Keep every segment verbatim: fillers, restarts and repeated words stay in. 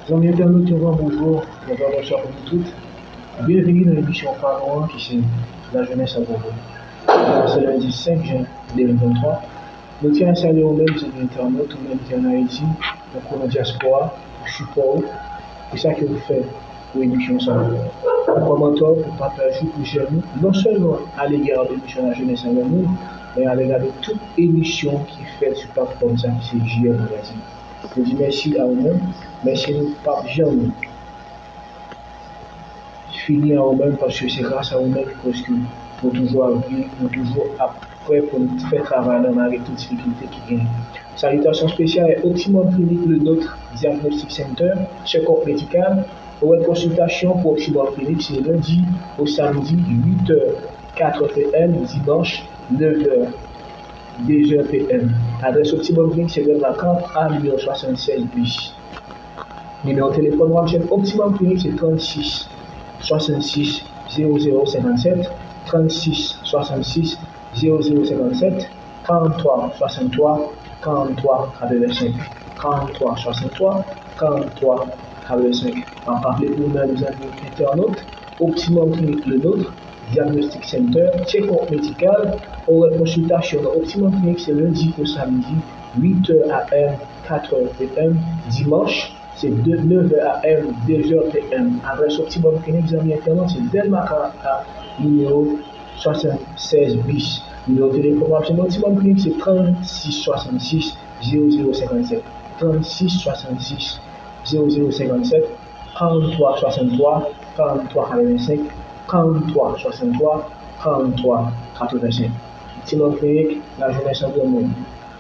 Zanmi entènot, yon gran bonjou, yon gran bonswa pou nou tout. Byenvini nan emisyon pa nou an ki se La Jeunesse en Mouvement. Jodi a se lendi senk jen de mil venntwa. Nou tyen a salye ou menm, zanmi entènot, ou menm ki ann Ayiti, ou ki nan dyaspora, pou sipò w, pou sa ke w fè pou emisyon sa a. Pou kòmantè w, pou pataj ou, pou jèm ou, non sèlman alega de emisyon La Jeunesse en Mouvement, men alega de tout emisyon ki fèt sou platfòm sa ki se J R Magazine. Nou di mèsi a ou menm, mèsi nou p ap janm fini a ou menm, paske se gras a ou menm ki fè ke nou toujou ap viv, nou toujou ap prè pou n fè travay la malgre tout difikilte ki genyen. Salitasyon espesyal a Optimum Clinic Le Nôtre Diagnostic Center, check-up medikal, orè konsiltasyon pou Optimum Clinic se lendi o samdi uit è, kat è P M, dimanch nèf è, de zè P M. Adrès Optimum Clinic se Delma quarante A, nimewo swasannsèz bis. Nimewo telefòn w ap jwenn Optimum Clinic se trannsis swasannsis zewo zewo senkannsèt, trannsis swasannsis zewo zewo senkannsèt, karanntwa swasanntwa karanntwa katrevensenk, karanntwa swasanntwa karanntwa katrevensenk. M ap raple pou nou menm zanmi entènot, Optimum Clinic Le Nôtre Diagnostic Center, check-up medikal, orè konsiltasyon nan Optimum Clinic se lendi o samdi, uit è A M, kat è P M, dimanch se de, nèf è A M, de zè P M. Adrès Optimum Clinic, zanmi entènot, se Delma quarante A, nimewo swasannsèz bis. Nimewo telefòn w ap jwenn Optimum Clinic se trannsis swasannsis zewo zewo senkannsèt, trannsis swasannsis zewo zewo senkannsèt, karanntwa swasanntwa karanntwa katrevensenk, karanntwa swasanntwa karanntwa katrevensenk. Optimum Clinic, La Jeunesse en Mouvement.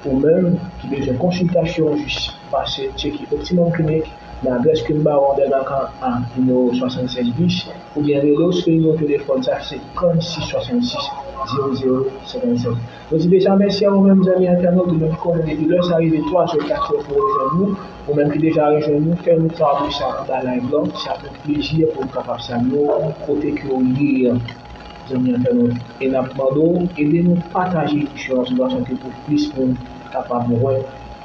Ou menm ki bezwen konsiltasyon, jis pase tcheke Optimum Clinic nan adrès ke m ba w an Delma quarante A, nimewo swasannsèz bis, oubyen rele w sou nimewo telefòn sa ki se trannsis swasannsis zewo zewo senkannsèt. Nou di deja mèsi a ou menm zanmi entènot, ou menm ki konnen depi lè sa rive twa zè, kat è pou w rejwenn nou, ou menm ki deja rejwenn nou, fè nou pa de sa anba live la, se ap yon plezi pou nou kapab salye w kote ke w ye a. Zanmi entènot, e n ap mande w ede nou pataje emisyon an sou fason ke pou plis moun kapab wè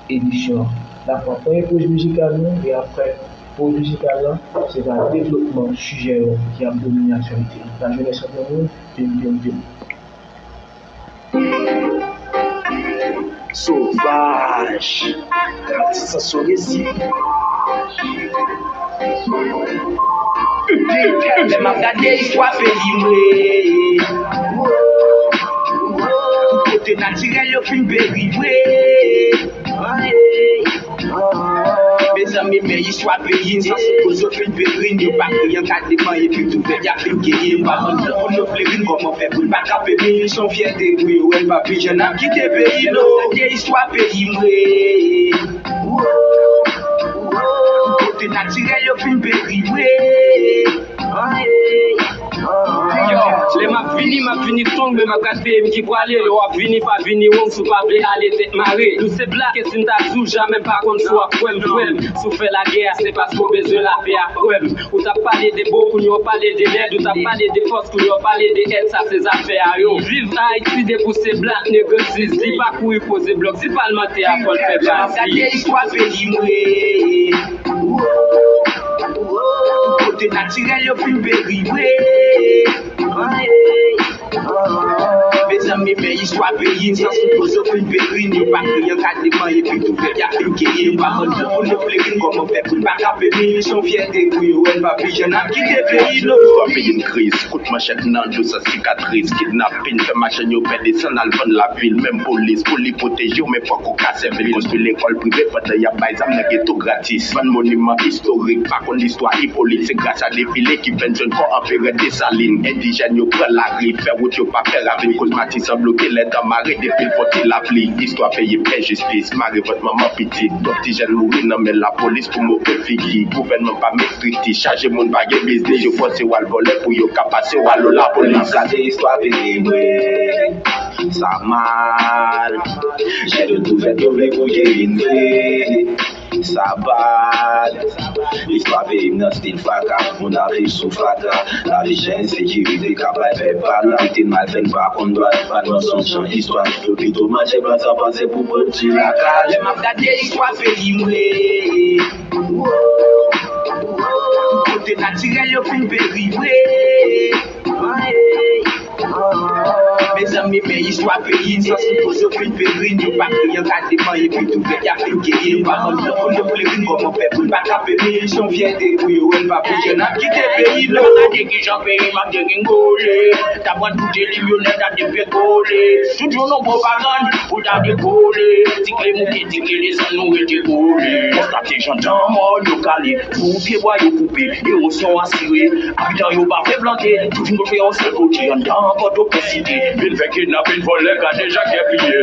emisyon an. N ap pran premye poz mizikal nou, e apre poz mizikal la, se va devlopman sijè yo ki ap domine aktyalite. La Jeunesse en Mouvement, vin, vin, vin. Sovaj. Gratisa sou resi. Lè m ap gade istwa peyi mwen, tout kote natirèl yo fin peri vre. Mezanmi, men istwa peyi n, san sou koz yo fin peri n, yo pa kriye an ka depan epi tou fè y ap fin keyi n, pa konn jan pou nou fleri n, kòman fè pou n pa kanpe men, se yon fyète pou yo wè n pa pi jèn ap kite peyi nou. Gade istwa peyi mwen, kote natirèl yo fin peri vre. Yo, lè m ap vini, m ap vini strong, men m ap gad peyi m ki prale. Lè w ap vini, pa vini wrong, si w pa vle ale tèt mare. Nou se blak, e si m ta di w, jamè m pa konn si w ap kwè m, frè m. Si w fè lagè a, se paske w bezwen lapè a, frè m. Ou t ap pale de bon, kounye a w pale de lèd. Ou t ap pale de fòs, kounye a w pale de èd. Sa se zafè a yo. Viv Ayiti depi w se blak, nèg zizi. Pa kouri poze blòk, di palmantè a fò l fè bazi. Gade istwa peyi mwen. Kote natirèl yo fin peri vre. Mezanmi, men istwa peyi n, san sou koz yo fin peri n, yo pa kriye an ka depan epi tou fè y ap fin keyi n, pa konn jan pou nou fleri n, kòman fè pou n pa kanpe men, se yon fyète pou yo wè n pa pi jèn ap kite peyi nou. Istwa peyi n kriz, kout manchèt nan do san sikatris, kidnapin, fè machann yo pè desann al vann lavil, menm polis pou li pwoteje w, men fòk ou ka sèvi l, konstwi lekòl prive pandan y ap bay zam nan geto gratis, vann moniman istorik, pa konn listwa Ipolit, se gras a defile ki fè n jwenn kò anperè Desalin, endijèn yo pran lari, fè wout yo pa fè ravin, koz Matisan bloke lè tan mare depi l fon ti lapli, istwa peyi m enjistis, mare vant manman pitit, twòp ti jèn mouri nan men lapolis pou move figi, gouvènman pa met triti, chaje moun pa gen biznis, yo fòse w al vòlè pou yo ka pase w al o lapolis. Gade istwa peyi mwen, sa mal, jèn yo tou fèt yo vle pou yo vin vre. Sa bad. Istwa peyi m nan stil faka, moun ap viv sou fatra, lavi chè, ensekirite k ap bay pèp pa la, kite n mal fè n pa konn dwa, pa nan son chan istwa, yo pito manje blan san panse pou pran ti lakay. Lè m ap gade istwa peyi mwen, Natirèl yo fin peri vre. Mezanmi, men istwa peyi n san sipoze fin peri n. Yo pa kreye ankademan epi tou fèt y ap fin keye. Yo pa konn jan pou yo fleri n. Kòman fè pou n pa kanpe? Men se yon fyète pou yo wè n pa pi jèn ap kite peyi nou. Gade kijan peyi m ap degringole. T ap pran tout eli yo nèt ap depegole. Tout yon non pwopagann pou ta dekole. Ti kle mouke, ti kle desann, nou rete kole. Konstate jan dan mòn yo kale. Pou pye bwa yo koupe, ewozyon asire. Abitan yo pa vle plante, tout vin kontre yon sèl kote anndan Pòtoprens site. Vin fè kidnapin, vòlè, gade jan kè pliye.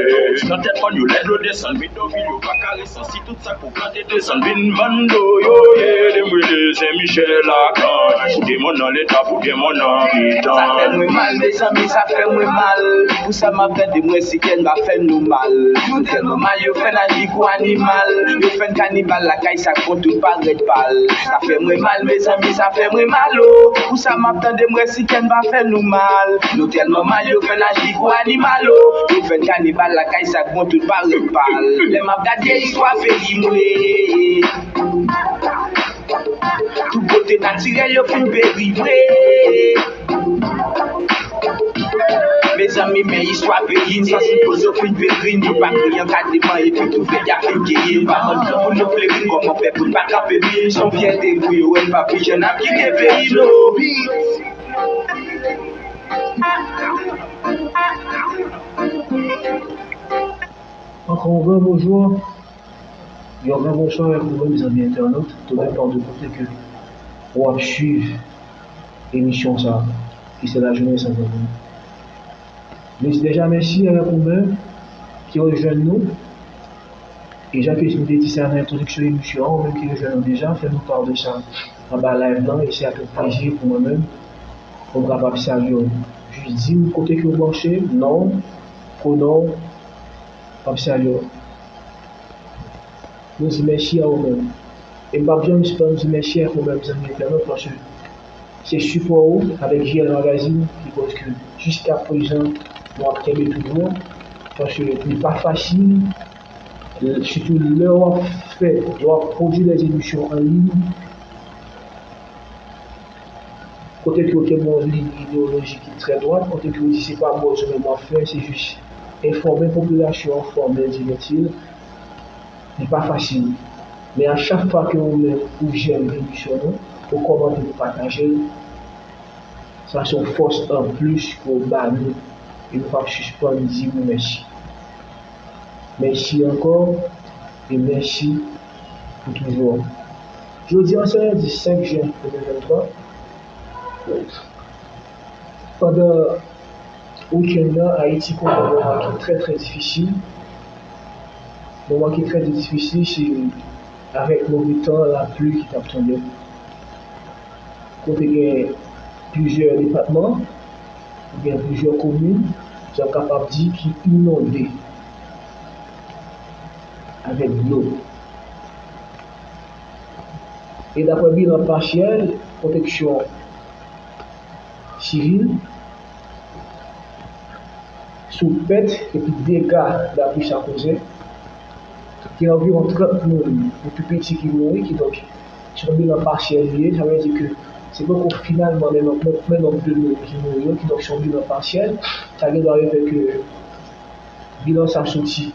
Nan tèt kòn yo lè dlo desann, vin dòmi yo pa ka resann. Si tout sa k pou plante desann, vin vann do yo ye. Demwele Sen Michèl Akanj. Pou de mòn nan leta, pou de mòn nan mitan. Sa fè mwen mal, mezanmi, sa fè mwen mal. Pou sa m ap tande, mwen si kè n pa fè nou mal. Nou tèlman mal, yo fè n aji kou animal. Yo fè n kanibal lakay sa k bon tout parèt pal. Sa fè mwen mal, mezanmi, sa fè mwen mal, o. Pou sa m ap tande, mwen si kè n pa fè nou mal. Nou tèlman mal, yo fè n aji kou animal, o. Yo fè n kanibal lakay sa k bon tout parèt pal. Lè m ap gade istwa peyi mwen, tout bote natirèl yo fin peri vre. Mezanmi, men istwa peyi n san sipoze fin peri n. Yo pa kreye ankademan epi tou fèt y ap fin keye. Yo pa konn jan pou yo fleri n. Kòman fè pou n pa kanpe? Men se yon fyète pou yo wè n pa pi jèn ap kite peyi nou. Encore un grand bonjour. Yon gran bonswa avèk ou menm, zanmi entènot, tou nenpòt kote ke w ap swiv emisyon sa a, ki se La Journée sans Tabou. Nou di deja mèsi avèk ou menm ki rejwenn nou. E jan ke m te di sa nan entwodiksyon emisyon an, ou menm ki rejwenn nou deja, fè nou pa de sa anba live lan, e se ak yon plezi pou mwen menm, pou m kapab salye w. Jis di m kote ke w branche, non w, prenon w, m ap salye w. Nou di mèsi a ou menm. E m p ap janm sispann di mèsi ak ou menm, zanmi entènot, paske se sipò ou avèk J L Magazine ki koz ke jiska prezan nou ap kenbe toujou. Paske li pa fasil, sitou lè w ap fè, lè w ap pwodui lè emisyon an liy, kote ke w te gen yon liy ideyolojik ki trè dwat, kote ke w di se pa bòz ou menm w ap fè, se jis enfòme popilasyon an, fòme l, divèti l, li pa fasil. Men a chak fwa ke ou menm ou jèm emisyon nou, ou kòmante, ou pataje l, sa se yon fòs anplis ke w ba nou, e nou p ap sispann di ou mèsi. Mèsi ankò, e mèsi pou toujou. Jodi an se lendi senk jen de mil venntwa. Pandan wikenn nan, Ayiti konnen yon moman ki trè, trè difisil. Moman ki trè, trè difisil, se avèk move tan, lapli ki t ap tonbe. Kote gen plizyè depatman, gen plizyè komin, sa n kapab di ki inonde avèk dlo. E daprè bilan pasyèl pwoteksyon sivil, sou pèt epi dega lapli sa koze, gen anviwon trant moun pou pi piti ki mouri, kidonk se yon bilan pasyèl li ye, sa vle di ke se poko finalman men nonb, men nonb de moun ki mouri yo, kidonk se yon bilan pasyèl, sa gen dwa rive ke bilan sa soti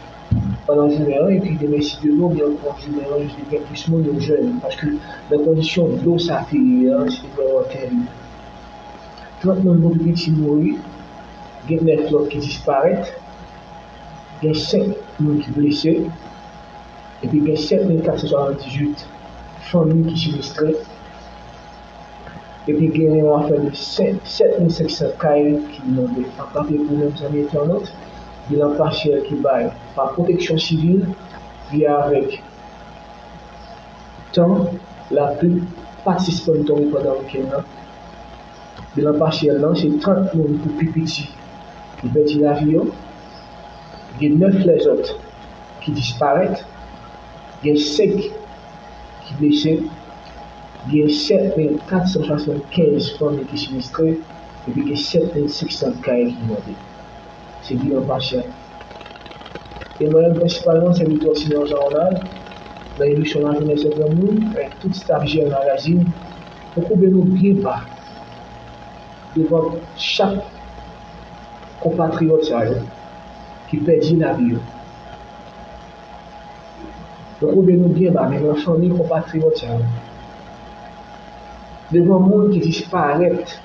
pandan jounen an, epi demen si de nou, oubyen kouran jounen an, jis gen plis moun yo jwenn, paske nan kondisyon dlo sa te ye an, se te vrèman terib. Trant moun pou pi piti mouri, gen nèf lòt ki disparèt, gen senk moun ki blese, epi gen sèt mil kat san swasanndizwit fanmi ki sinistre, epi gen yon afè de sèt mil senk san kay ki inonde. Ap raple pou nou, zanmi entènot, bilan pasyèl ki bay pa Pwoteksyon Sivil, li avèk tan lapli pa t sispann tonbe pandan wikenn nan. Bilan pasyèl lan, se trant moun pou pi piti ki pèdi lavi yo, gen nèf lèzòt ki disparèt, gen senk ki blese, gen sèt mil kat san swasannkenz fanmi ki sinistre, epi gen sèt mil senk san kay ki inonde. Se bilan pasyèl. E mwen menm prensipalman, se Victor Simeon Jean Ronald, nan emisyon Lajounen Sèt Granmoun, avèk tout staf J L Magazine, Nou koube nou byen ba devan chak konpatriyòt sa yo ki pèdi lavi yo. Nou koube nou byen ba devan fanmi konpatriyòt sa yo, devan moun ki disparèt,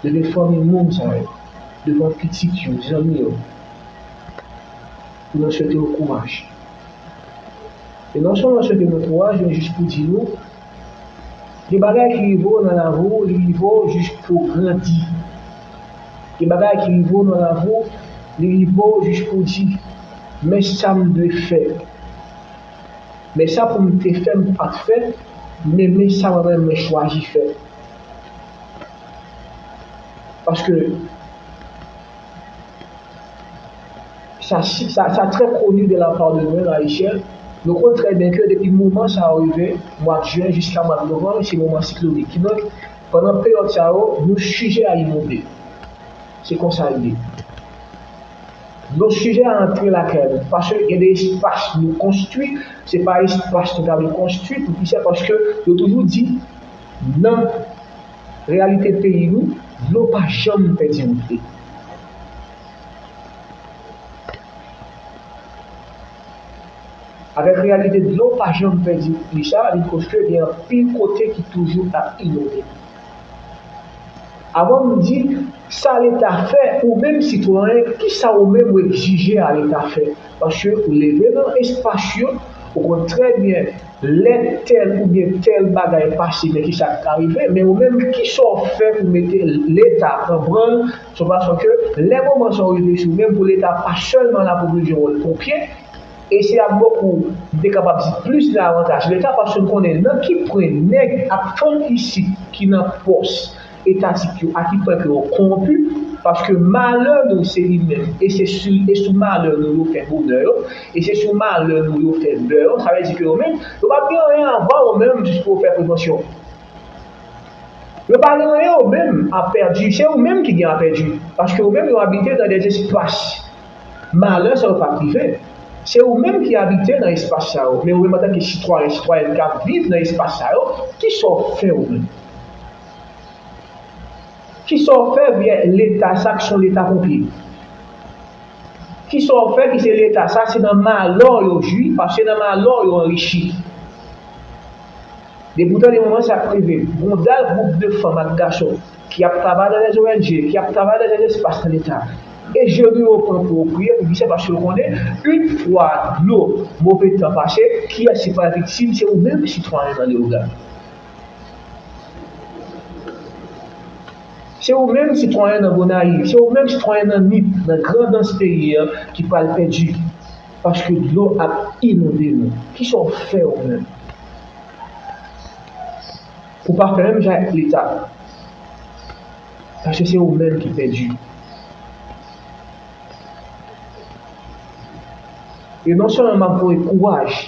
devan fanmi moun sa yo, devan pitit yo, zanmi yo, pou nou swete yo kouraj. E non sèlman swete nou kouraj, men jis pou di nou, gen bagay ki rive w nan lavi w, li rive w jis pou w grandi. Gen bagay ki rive w nan lavi w, li rive w jis pou w di, men sa m dwe fè. Men sa pou m te fè, m pa t fè, men, men sa mwen menm mwen chwazi fè. Paske sa, sa, sa trè koni de la pa de nou menm Ayisyen. Nou konn trè byen ke depi moman sa a rive, mwa jen jiska mwa novanm, se moman siklonik. Kidonk, pandan peryòd sa yo, nou sijè a inonde. Se konsa l ye. Nou sijè a antre lakay nou, paske gen de espas nou konstwi, se pa espas nou ta vle konstwi, poukisa? Paske yo toujou di, nan reyalite peyi nou, dlo pa janm pèdi wout li. Avèk reyalite dlo pa janm pèdi wout li sa, li koz ke gen anpil kote ki toujou ap inonde. Avan m di sa Leta fè, ou menm sitwayen, kisa ou menm ou egzije a Leta fè? Paske ou leve nan espas yo, ou konn trè byen lè tèl oubyen tèl bagay pase, men kisa k ka rive, men ou menm, kisa w fè pou mete Leta pran pran l, se yon fason ke lè moman sa yo rive sou ou menm, pou Leta pa sèlman la pou l jwe wòl ponpye, e se ap bò kou m te kapab di plis nan avantaj Leta, paske n konnen nan ki pwen nèg ap tann isit ki nan pòs etatik yo, a ki pwen ke yo kowonpi, paske malè nou se li menm, e se sou, e sou malè nou yo fè bonè yo, e se sou malè nou yo fè bè yo, sa vle di ke yo menm, yo p ap gen anyen a ba w menm jis pou yo fè prevansyon. Yo pa gen anyen yo menm a pèdi, se ou menm ki gen a pèdi, paske ou menm yo abite nan de espas malè sa yo p ap rive. Se ou menm ki abite nan espas sa yo, men ou menm antanke sitwayen, sitwayèn k ap viv nan espas sa yo, kisa w fè ou menm? Kisa w fè vye Leta sa ki se yon Leta ponpye? Kisa w fè ki se Leta sa, se nan malè yo jwi, paske se nan malè yo anrichi. Depi w tande moman sa ap rive, gon dal gwoup de fanm ak gason ki ap travay nan lè O N G, ki ap travay nan lè espas nan Leta, e jenou yo pran pou yo priye, poukisa? Paske yo konnen, yon fwa dlo, move tan pase, kiyès ki pral viktim? Se ou menm, sitwayen nan Leyogàn. Se ou menm, sitwayen nan Gonayiv, se ou menm, sitwayen nan Nip, nan Grandans peyi a, ki pral pèdi, paske dlo ap inonde nou. Kisa w fè ou menm? Pou pa fè menm jan ak Leta. Paske se ou menm ki pèdi. E non sèlman m ap voye kouraj,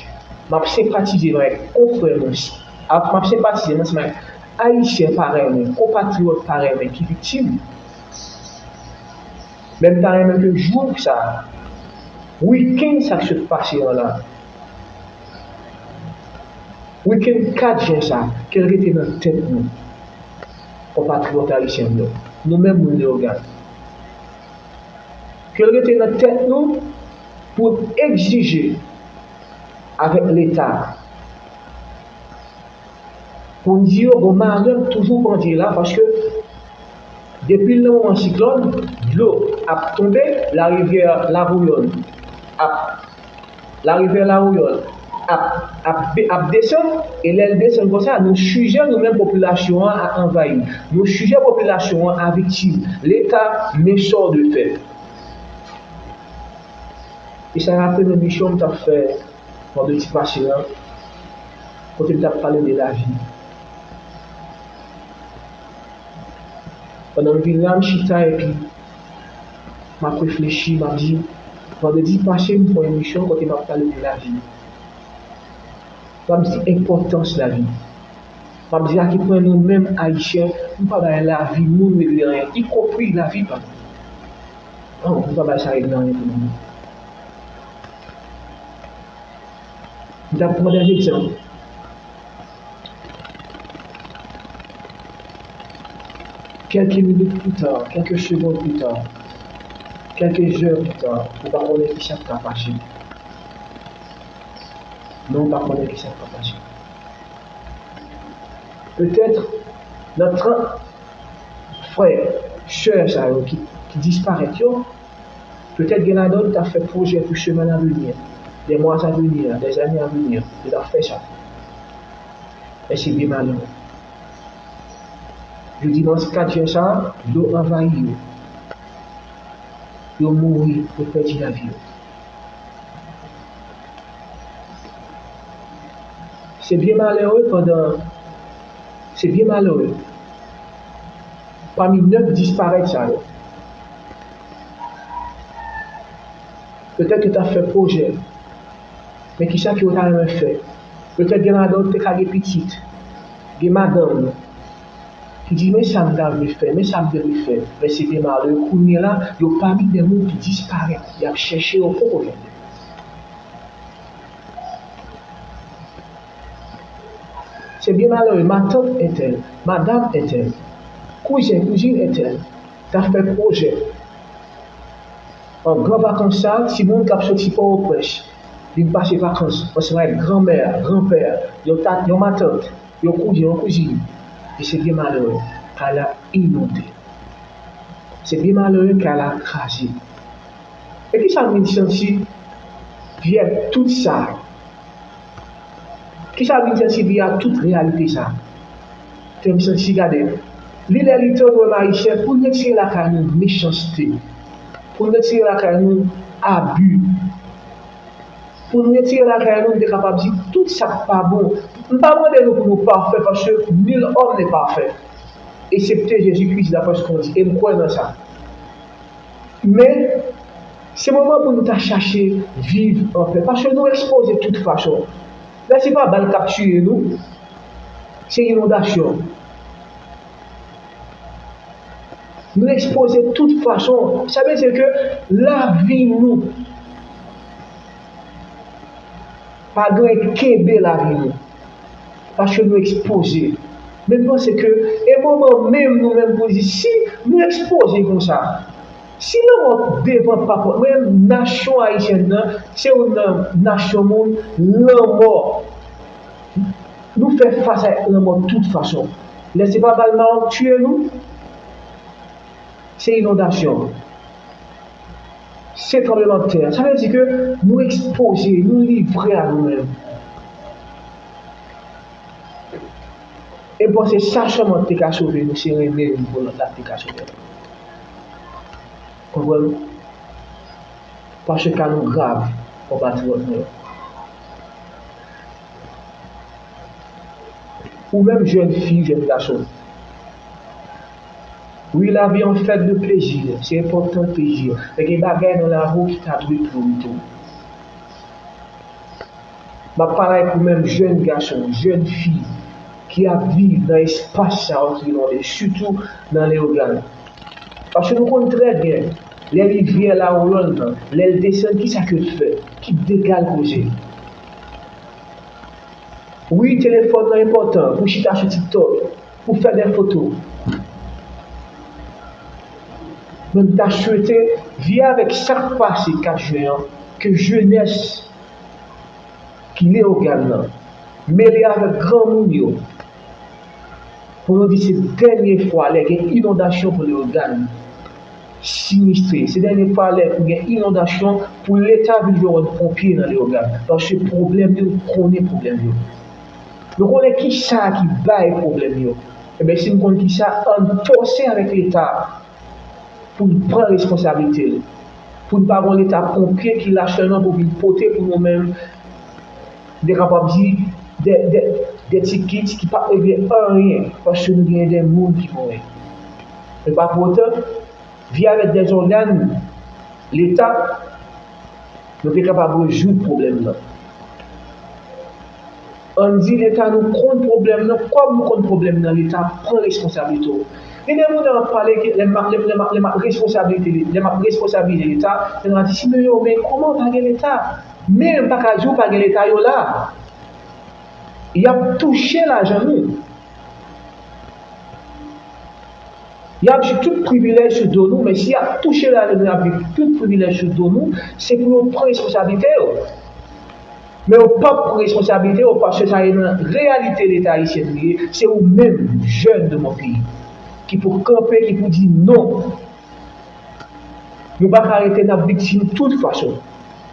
m ap senpatize menm avèk konfrè nou, m ap senpatize menm avèk Ayisyen parèy mwen, konpatriyòt parèy mwen ki viktim. Men m ta renmen ke jou sa, wikenn sa k sot pase an la, wikenn kat jen sa, ke l rete nan tèt nou, konpatriyòt ayisyen yo, nou menm moun Leyogàn. Ke l rete nan tèt nou pou n egzije avèk Leta, pou n di yo, bon, malè toujou pandye la, paske depi nan moman siklòn, dlo ap tonbe, larivyè Lavouyòn ap, larivyè Lavouyòn ap, ap, ap desann, e lè l desann konsa, nou sijè nou menm popilasyon an a anvayi. Nou sijè popilasyon an a viktim. Leta, men sa w dwe fè. E sa raple m emisyon m t ap fè vandredi pase a, kote m t ap pale de lavi. Pandan m vin la, m chita epi m ap reflechi, m ap di, vandredi pase, m fè yon emisyon kote m ap pale de lavi. M ap di enpòtans lavi. M ap di a ki pwen nou menm Ayisyen, nou pa bay lavi moun regle anyen, ikonpri lavi pa nou. Non, nou pa bay sa regle anyen pou nou. M t ap pran de egzanp. Kèlke minit pita, kèlke segonn pita, kèlke zè pita, ou pa konnen ki sa k ka pase. Men ou pa konnen ki sa k ka pase. Petèt, nan trant frè, sè sa yo ki, ki disparèt yo, petèt gen ladan yo t ap fè pwojè pou semèn a vini, dè mwa a vini, dè zane a vini, yo t ap fè sa. Men se byen malere. Yo dimanch kat jen sa a, dlo anvayi yo. Yo mouri, yo pèdi lavi yo. Se byen malere pandan, se byen malere. Pami nèf disparèt sa yo, petèt yo t ap fè pwojè. Men kisa ke yo ta renmen fè? Petèt gen ladan yo te ka gen pitit, gen madanm ki di, "Men sa m ta vle fè, men sa m te vle fè." Men se byen malere, kounye a la, yo pami de moun ki disparèt. Y ap chèche yo, poko jwenn yo. Se byen malere, matant entèl, madanm entèl, kouzen, kouzin entèl, t ap fè pwojè. An gran vakans sa, timoun k ap soti Pòtoprens vin pase vakans ansanm avèk granmè a, granpè a, yon tat, yon matant, yon kouzen, yon kouzin. E se byen malere, kay la inonde. Se byen malere, kay la kraze. E kisa m vin santi vyè tout sa? Kisa m vin santi vyè tout reyalite sa? Fè m santi, gade, li lè li tan nou menm Ayisyen, pou n retire lakay nou mechanste, pou n retire lakay nou abi, pou n retire lakay nou, m te kapab di tout sa k pa bon. M pa mande nou pou nou pafè, paske nul homme n'est parfait, eksepte Jezi Kris, daprè sa w di, e m kwè nan sa. Men, se moman pou nou ta chache viv anpè, paske nou ekspoze tout fason. Lè se pa bal k ap tiye nou, se inondasyon. Nou ekspoze tout fason. Sa vle di ke lavi nou pa gen kenbe lavi nou. Paske nou ekspoze. Men m panse ke e moman menm nou menm pou di, si nou ekspoze konsa, si lanmò devan pa pòt, mwen menm, nasyon ayisyèn nan, se youn nan nasyon moun lanmò. Nou fè fas ak lanmò tout fason. Lè se pa bal Mawòk tiye nou, se inondasyon. Se tranblemanntè. Sa vle di ke nou ekspoze, nou livre a nou menm. E m panse sa sèlman te ka sove nou, se renmen youn pou lòt la te ka sove nou. Konprann? Paske ka nou grav, konpatriyòt mwen yo. Ou menm jèn fi, jèn gason. Wi, lavi an fèt de plezi, se enpòtan plezi. Men gen bagay nan lavi w ki ta dwe priyorite w. M ap pale ak ou menm jèn gason, jèn fi ki ap viv nan espas sa yo ki inonde, sitou nan Leyogàn. Paske nou konn trè byen, lè rivyè Lawolòn nan, lè l desann, kisa ke l fè? Ki dega l koze? Wi, telefòn nan enpòtan pou chita sou TikTok, pou fè de foto. Men m ta swete, vye avèk sa k pase kat jen an, ke jenès ki Leyogàn nan, mele avèk granmoun yo, pou nou di se dènye fwa lè gen inondasyon pou Leyogàn sinistre. Se dènye fwa lè pou gen inondasyon pou Leta vin jwe wòl ponpye nan Leyogàn. Paske pwoblèm yo, nou konnen pwoblèm yo. Nou konnen kisa ki bay pwoblèm yo. Ebyen, si n konn kisa, ann fòse avèk Leta pou l pran responsablite l. Pou n pa gen yon Leta ponpye ki la sèlman pou vin pote pou nou menm, de kapab di, de, de, de ti kit ki p ap regle anyen, paske nou gen de moun ki mouri. Men pa pou otan, vye avèk de zògàn Leta, nou te kapab rezoud pwoblèm nan. Ann di Leta nou konn pwoblèm nan, kòm nou konn pwoblèm nan, Leta pran responsablite w. Gen de moun lè m ap pale, lè m ap, lè m ap, lè m ap responsablite, lè m ap responsabilize Leta, yo ap di, "Simeon, yo, men kòman pa gen Leta?" Men m pa ka di w pa gen Leta, yo la. Y ap touche lajan nou. Y ap jwenn tout privilèj sou do nou, men si y ap touche lavi nou, y ap viv tout privilèj sou do nou, se pou yo pran responsablite yo. Men yo p ap pran responsablite yo, paske sa e nan reyalite Leta ayisyen nou ye, se ou menm, jèn de mon peyi, ki pou kanpe, ki pou di non. Nou pa ka rete n ap viktim tout fason.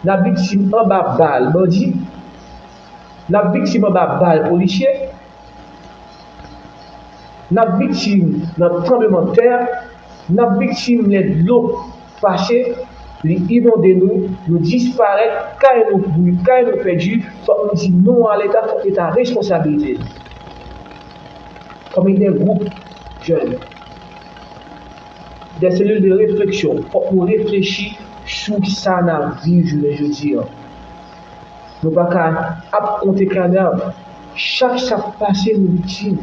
N ap viktim anba bal bandi, n ap viktim anba bal polisye, n ap viktim nan tranblemanntè, n ap viktim lè dlo pase, li inonde nou, nou disparèt, kay nou bri, kay nou pèdi, fòk nou di non a Leta, fòk Leta responsabilize l. Kòm de gwoup jèn, de selil de refleksyon, fòk nou reflechi sou sa n ap viv jounen jodi a. Nou pa ka ap konte kadav. Chak sa k pase, nou viktim.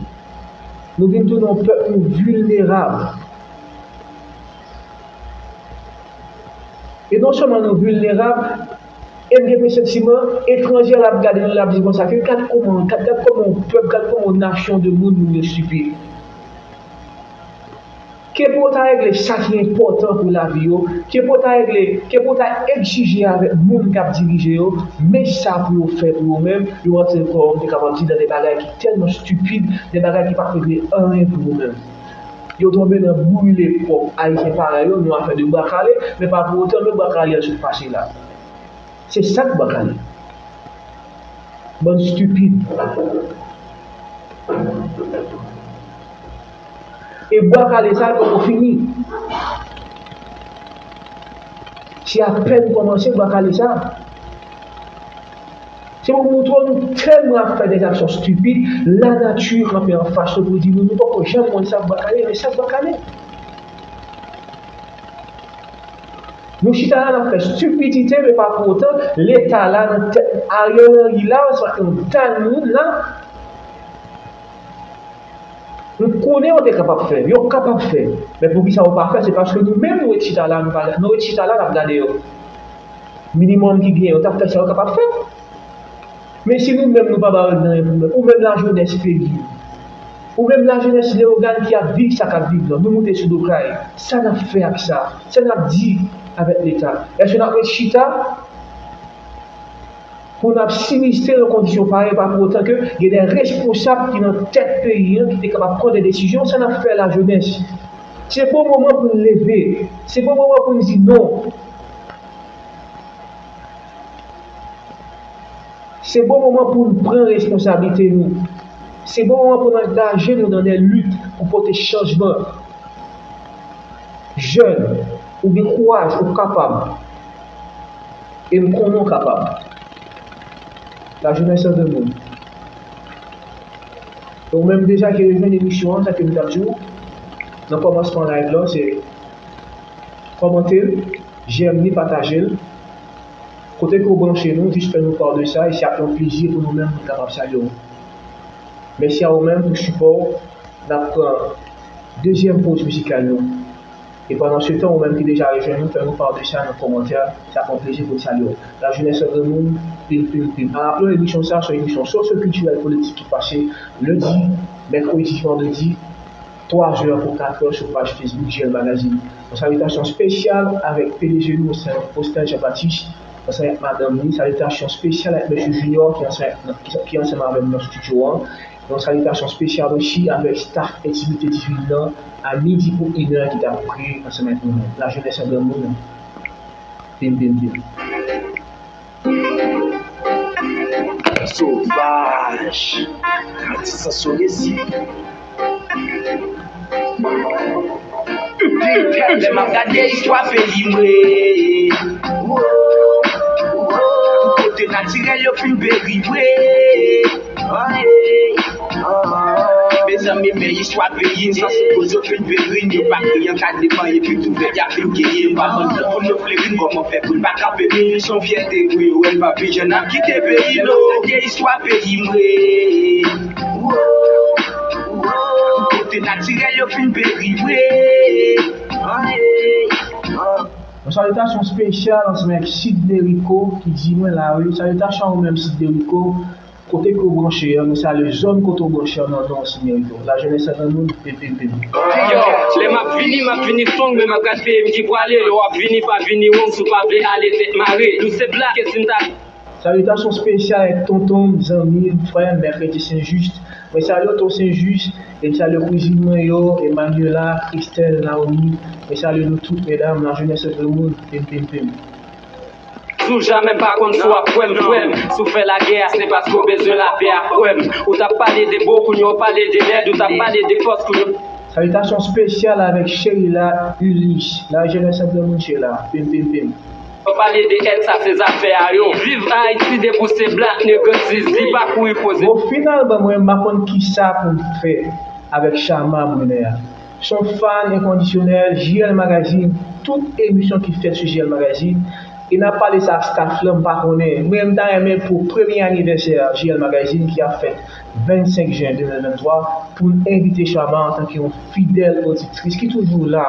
Nou vin tounen yon pèp, nou vilnerab. E non sèlman nou vilnerab, e m gen presantiman, etranje a ap gade nou, l ap di konsa ke gad kòman, gad, gad kòman yon pèp, gad kòman yon nasyon de moun, moun yo estipid. Ke pou w ta regle sa ki enpòtan pou lavi yo, ke pou w ta regle, ke pou w ta egzije avèk moun k ap dirije yo, men sa pou yo fè pou yo menm, yo rantre kò yo, m te kapab di, nan de bagay ki tèlman estipid, de bagay ki p ap regle anyen pou yo menm. Yo tonbe nan brile pwòp Ayisyen parèy yo, nan afè de bwa kale, men pa pou otan men bwa kale an sot pase la. Se sa k bwa kale. Bann estipid. E bwa kale sa a poko fini. Se apèn kòmanse bwa kale sa a. Se pou montre w nou tèlman ap fè dèzaksyon estipid, lanati kanpe anfas nou pou di nou, nou poko janm konn sa k bwa kale, men sa k bwa kale. Nou chita la, n ap fè estipidite, men pa pou otan, Leta la nan tèt Ariel Henry la, sa yon dal moun la. Nou konnen yo te kapab fè, yo kapab fè. Men poukisa yo pa fè? Se paske nou menm nou ret chita la, nou pa, nou ret chita la, n ap gade yo. Minimòm ki genyen, yo t ap fè sa yo kapab fè. Men si nou menm nou pa ba yo nanyen pou menm, ou menm lajenès peyi, ou menm lajenès Leyogàn ki ap viv sa k ap viv lan, nou moute sou do kay, sa n ap fè ak sa? Sa n ap di avèk Leta? Èske n ap ret chita pou n ap sinistre nan kondisyon parèy, pa pou otan ke gen de responsab ki nan tèt peyi an ki te kapab pran de desizyon? Sa n ap fè lajenès? Se bon moman pou n leve, se bon moman pou n di non. Se bon moman pou n pran responsablite nou. Se bon moman pou n angaje nou nan de lit pou pote chanjman. Jèn, ou gen kouraj, ou kapab. E m konnen w kapab. Lajenès an granmoun. E ou menm deja ki rejwenn emisyon an, sa ke m t ap di w nan kòmansman live lan, se kòmante l, jèm li, pataje l. Kote ke w branche nou, jis fè nou pa de sa, e se ap yon plezi pou nou menm pou n kapab salye w. Mèsi a ou menm pou sipò w. N ap pran dezyèm poz mizikal nou. E pandan se tan, ou menm ki deja rejwenn nou, fè nou pa de sa nan kòmantè. Se ap yon plezi pou n salye w. Lajenès an granmoun, pil, pil, pil. An raple w, emisyon sa a se yon emisyon sosyokiltirèl politik ki pase lendi, mèkredi, vandredi, twa zè pou kat è sou paj Facebook J L Magazine. Yon salitasyon espesyal avèk P D G nou, Faustin Jean Baptiste, ansanm avèk madanm li. Salitasyon espesyal avèk mesye Junior ki ansanm, ki, ki ansanm avè m nan estidyo an. Yon salitasyon espesyal osi avèk staff Entimite Divin nan, a midi pou inè ki t ap priye ansanm avèk nou menm. Lajenès an granmoun. Pim, pim, pim. Sovaj. Atis an sole si. Lè m ap gade istwa peyi mwen, kote natirèl yo fin peri vre. Mezanmi, men istwa peyi n, san se koz yo fin peri n, yo pa kreye ankadreman epi tou vèt y ap fin genyen. Pa konn jan pou nou fleri n, kòman fè pou n pa kanpe, men se yon fyète pou yo wè n pa pi jan n ap kite peyi nou. Gade istwa peyi mwen, kote natirèl yo fin peri vre. Yon salitasyon espesyal ansanm avèk Sidney Rico ki di mwen la wi. Salitasyon a ou menm Sidney Rico. Kote ke w branche an, nou salye zòn kote w branche an nan non Senyè Jezitou. Lajenès ak granmoun, pim, pim, pim. Yo, lè m ap vini, m ap vini strong, men m ap gad peyi m ki pwale. Lè w ap vini, pa vini wrong, si w pa vle ale tèt mare. Nou se black, e si m ta Salitasyon espesyal avèk tonton m, zanmi m, frè m, Mèkredi Sen Jis. Mwen salye w, Ton Sen Jis, e m salye kouzin mwen yo, Emmanuela, Christelle, Naomi. Mwen salye nou tout, medam, lajenès ak granmoun, pim, pim, pim. Si w jamè pa konn si w ap kwè m, kwè m. Si w fè lagè a, se paske w bezwen lapè a, kwè m. Ou t ap pale de bo, kounye a w pale de lèd, ou t ap pale de fòs, kounye a Salitasyon espesyal avèk Sheila Ulysse, lajenès ak granmoun Sheila, pim, pim, pim. Yo pale de èd, sa se zafè a yo. Viv Ayiti, depi w se black, nèg zizi, pa kouri poze. Bon, finalman, mwen, m pa konn kisa pou m fè avèk Chama Brunner. Se yon fan enkondisyonèl, J L Magazine, tout emisyon ki fèt sou J L Magazine, e n ap pale sa ak staff lan, m pa konnen. Mwen, m ta renmen pou premye anivèsè J L Magazine ki ap fèt vennsenk jen de mil venntwa, pou n envite Chama antanke yon fidèl oditris ki toujou la.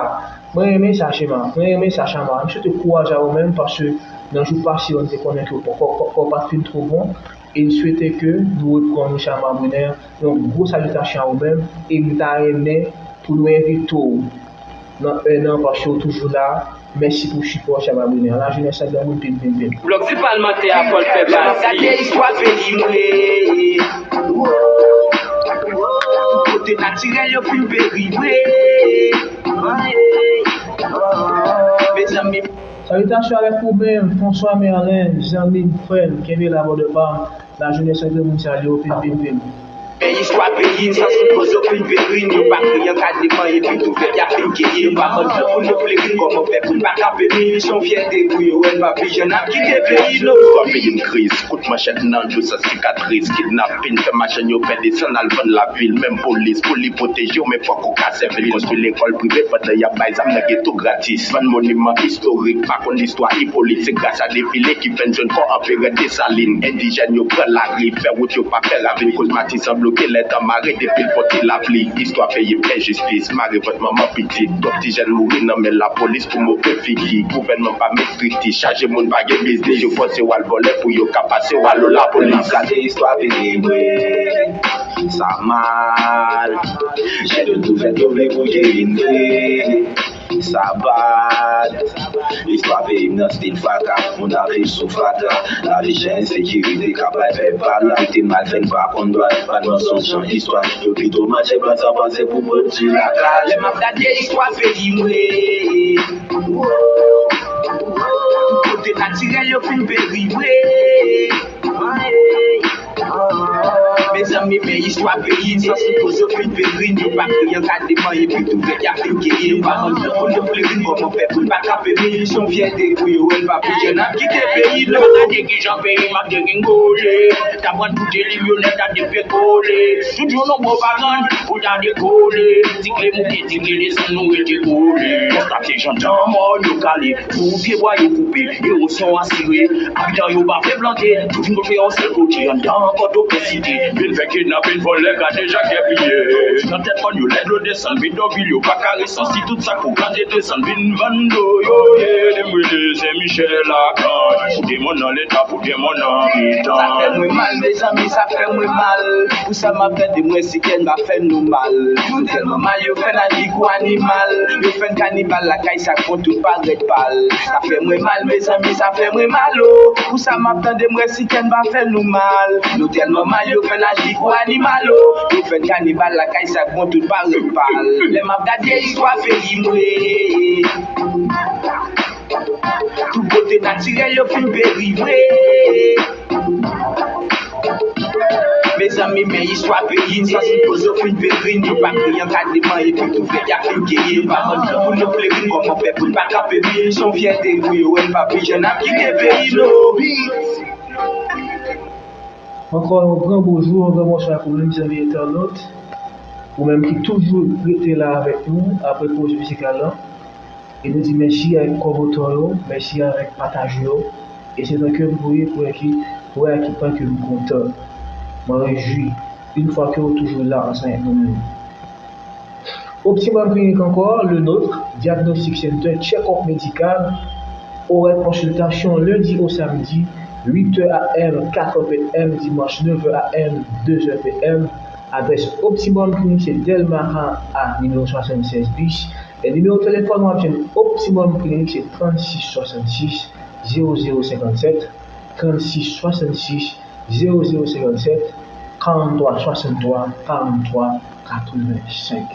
Mwen renmen sa, Chama. Mwen renmen sa, Chama. M swete kouraj a ou menm, paske nan jou pase yo, n te konnen ke kò, kò, kò, kò w pa t fin twò bon. E n swete ke nou reprann ou, Chama Brunner. Yon gwo salitasyon a ou menm. E m ta renmen pou nou envite w nan en an, paske w toujou la. Mèsi pou sipò, Chama Brunner. Lajenès ak granmoun, pim, pim, pim. Blòk di palmantè a, fò l fè pati. Gade istwa peyi mwen. Tout kote natirèl yo fin peri vre. Mezanmi. Salitasyon avèk ou menm, François Merlin, zanmi m, frè m, kenbe la, brother pa m. Lajenès ak granmoun, salye w, pim, pim, pim. Men istwa peyi n, san sipoze fin peri n, yo pa kriye an ka deman epi tou fèt y ap fin keye, yo pa bann plan pou nou fleri n, kòman fè pou n pa kanpe, men se yon fyète pou yo wè n pa pli jan n ap kite peyi nou. Istwa peyi n kriz, kout manchèt nan do, san sikatris, kidnapin, fè machann yo pè desann al vann lavil, menm polis pou li pwoteje w, men fòk ou ka sèvi l, konstwi lekòl prive pandan y ap bay zam nan geto gratis, vann moniman istorik, pa konn listwa Ipolit, se gras a defile ki fè n jwenn kò anperè Desalin, endijèn yo pran lari, fè wout yo pa fè ravin, koz Matisan bloke lè tan mare depi l fon ti lapli, istwa peyi m enjistis, mare vant manman pitit, twòp ti jèn mouri nan men lapolis pou move figi, gouvènman pa met estrikti, chaje moun pa gen biznis, yo fòse w al vòlè pou yo ka pase w al o lapolis. Gade istwa peyi mwen, sa mal, jèn yo tou fèt yo vle pou yo vin vre, sa bad, istwa peyi m nan stil fatra, moun ap viv sou fatra, lavi chè ensekirite k ap bay pèp pa la, kite mal fè n pa konn dwa, pa nan son jan istwa, yo pito manje blan san panse pou pwodui lakay. Lè m ap gade istwa peyi mwen, tout kote natirèl yo fin peri vre. Mezanmi, men istwa peyi n, san sipoze fin peri n, yo pa kriye an ka deman epi tou fèt y ap fin keye, yo pa konn jan pou yo fleri n, kòman fè pou n pa kanpe, men se yon fyète pou yo wè n pa pli jèn ap kite peyi nou. Gade kijan peyi m ap degringole, ta pran tout limyonè ta depekole, tout yon non pwopagann pou ta dekole, ti kle moute, ti kle desann, nou rete kole. Konstate jan dan mòn yo kale, pou pye bwa yo koupe, erozyon asire, abitan yo pa vle plante, tout vin kontre yon sèl kote anndan Pòtoprens site. Vin fè kidnapin, vòlè, gade jak kè pliye. Nan tèt kòn yo lè dlo desann, bidonvil yo pa ka resann, si tout sa k pou plante desann vin vann do yo ye. Demwele Sen Michèl ak Anj, pou demon nan leta, pou demon nan mitan. Sa fè mwen mal, mezanmi, sa fè mwen mal. Pou sa m ap tande, mwen si kè n pa fè nou mal. Nou tèlman mal, yo fè n aji kou animal. Yo fè n kanibal lakay sa k bon tout parèt pal. Sa fè mwen mal, mezanmi, sa fè mwen mal, o. Pou sa m ap tande, mwen si kè n pa fè nou mal. Nou tèlman mal, yo fè n aji kou animal, o. Yo fè n kanibal lakay sa k bon tout parèt pal. Lè m ap gade istwa peyi mwen, tout bote natirèl yo fin peri vre. Mezanmi, men istwa peyi n, san sipoze fin peri n, yo pa kriye an ka deman epi tou fèt y ap fin keye, yo pa konn jan pou yo fleri n, kòman fè pou n pa kanpe, men se yon fyète pou yo wè n pa pli jèn ap kite peyi nou. Ankò yon gran bonjou, yon gran bonswa pou nou, mezanmi entènòt. Ou menm ki toujou rete la avèk nou apre poz mizikal lan. E nou di mèsi avèk kòmantè yo, mèsi avèk pataj yo. E se nan kè m voye pou wè ki, pou wè a ki pwen ke m kontan. Mwen rejwi, yon fwa ke w toujou la ansanm avèk nou menm. Optimal Clinic ankò, Le Nôtre, Diagnostic Center, check-up médical, orè konsiltasyon lendi o samdi, uit è a m, kat è p m, dimanch, nèf è a m, de zè p m. Adrès Optimum Clinic se Delma a, nimewo swasannsèz bis. E nimewo telefòn w ap jwenn Optimum Clinic se trannsis swasannsis zewo zewo senkannsèt, trannsis swasannsis zewo zewo senkannsèt, karanntwa swasanntwa karanntwa katrevensenk.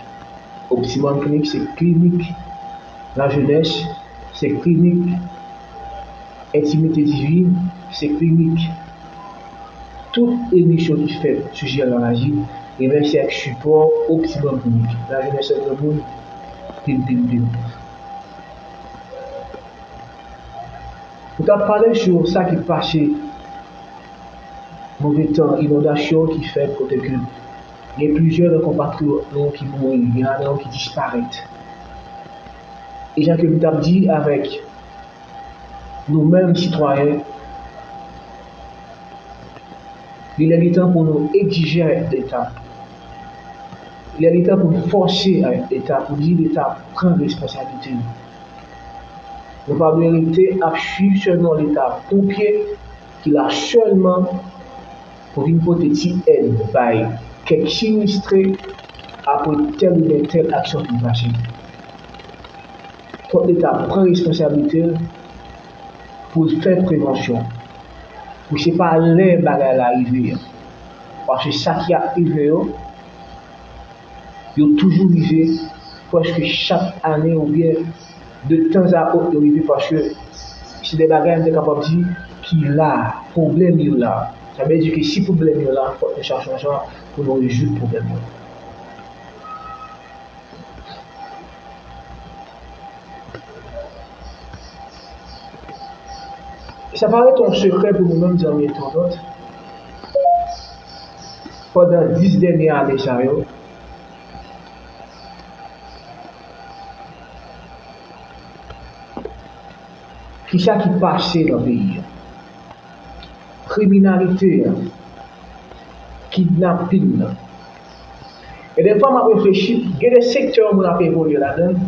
Optimum Clinic se klinik lajenès, se klinik entimite divin, se klinik tout emisyon ki fèt sou J L Maji, remèsye ak sipò Optimum Clinic. Lajenès ak granmoun, pim, pim, pim. Nou t ap pale sou sa ki pase, move tan, inondasyon ki fèt kote ke gen plizyè nan konpatriyòt nou ki mouri, gen ladan yo ki disparèt. E jan ke m t ap di avèk nou menm sitwayen, li lè li tan pou nou egzije avèk Leta. Li lè li tan pou nou fòse avèk Leta, pou di Leta pran responsablite li. Nou pa dwe rete ap swiv sèlman Leta ponpye ki la sèlman pou vin pote ti èd bay kèk sinistre apre tèl oubyen tèl aksyon fin pase. Fòk Leta pran responsablite l pou l fè prevansyon. Pou se pa lè bagay la rive an. Paske sa ki ap rive yo, yo toujou rive prèske chak ane oubyen de tanzantan yo rive paske se de bagay m te kapab di ki la, pwoblèm yo la. Sa vle di ke si pwoblèm yo la, fòk nou chache yon jan pou nou rezoud pwoblèm yo. Sa pa ret yon sekrè pou nou menm zanmi entènot. Pandan dis dènye ane sa yo, kisa ki pase nan peyi a? Kriminalite a, kidnapin nan. E defwa m ap reflechi, gen de sektè yon moun ap evolye ladan l.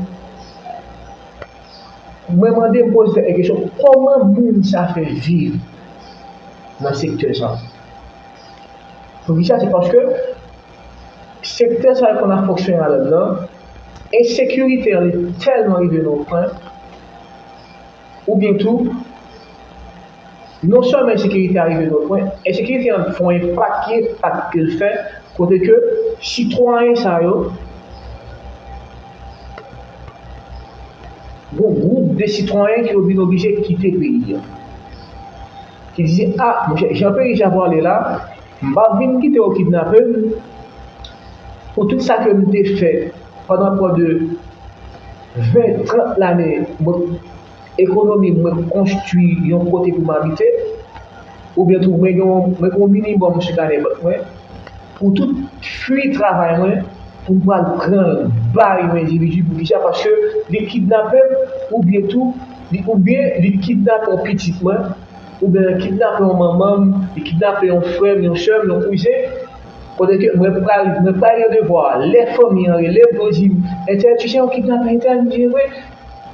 Mwen mande m poze tèt mwen kesyon, kòman moun sa fè viv nan sektè sa? Poukisa? Se paske sektè sa yo konn ap fonksyone ladan l nan, ensekirite an li tèlman rive nan yon pwen, oubyen tou, non sèlman ensekirite a rive nan yon pwen, ensekirite an fè yon enpak, ki enpak ke l fè, kote ke sitwayen sa yo, gon gwoup de sitwayen ki yo vin oblije kite peyi a. Ki di, a, monchè, jan peyi sa pwale la, m p ap vin kite yo kidnape m pou tout sa ke m te fè pandan plis de ven, trant lane, mwen, ekonomi m, mwen konstwi yon kote pou m abite, oubyen tou mwen gen yon, mwen gen yon minimòm chak ane bank mwen, pou tout fwi travay mwen, pou m pral pran l bay yon endividi, poukisa? Paske li kidnape m, oubyen tou, li, oubyen li kidnape yon pitit mwen, oubyen li kidnape yon manman m, li kidnape yon frè m, yon sè m, yon kouzen, kote ke mwen pral, mwen pral gen devwa, lè fanmi an rele m, pou yo di m, entèl, tu sais, yo kidnape entèl, m di, e vre.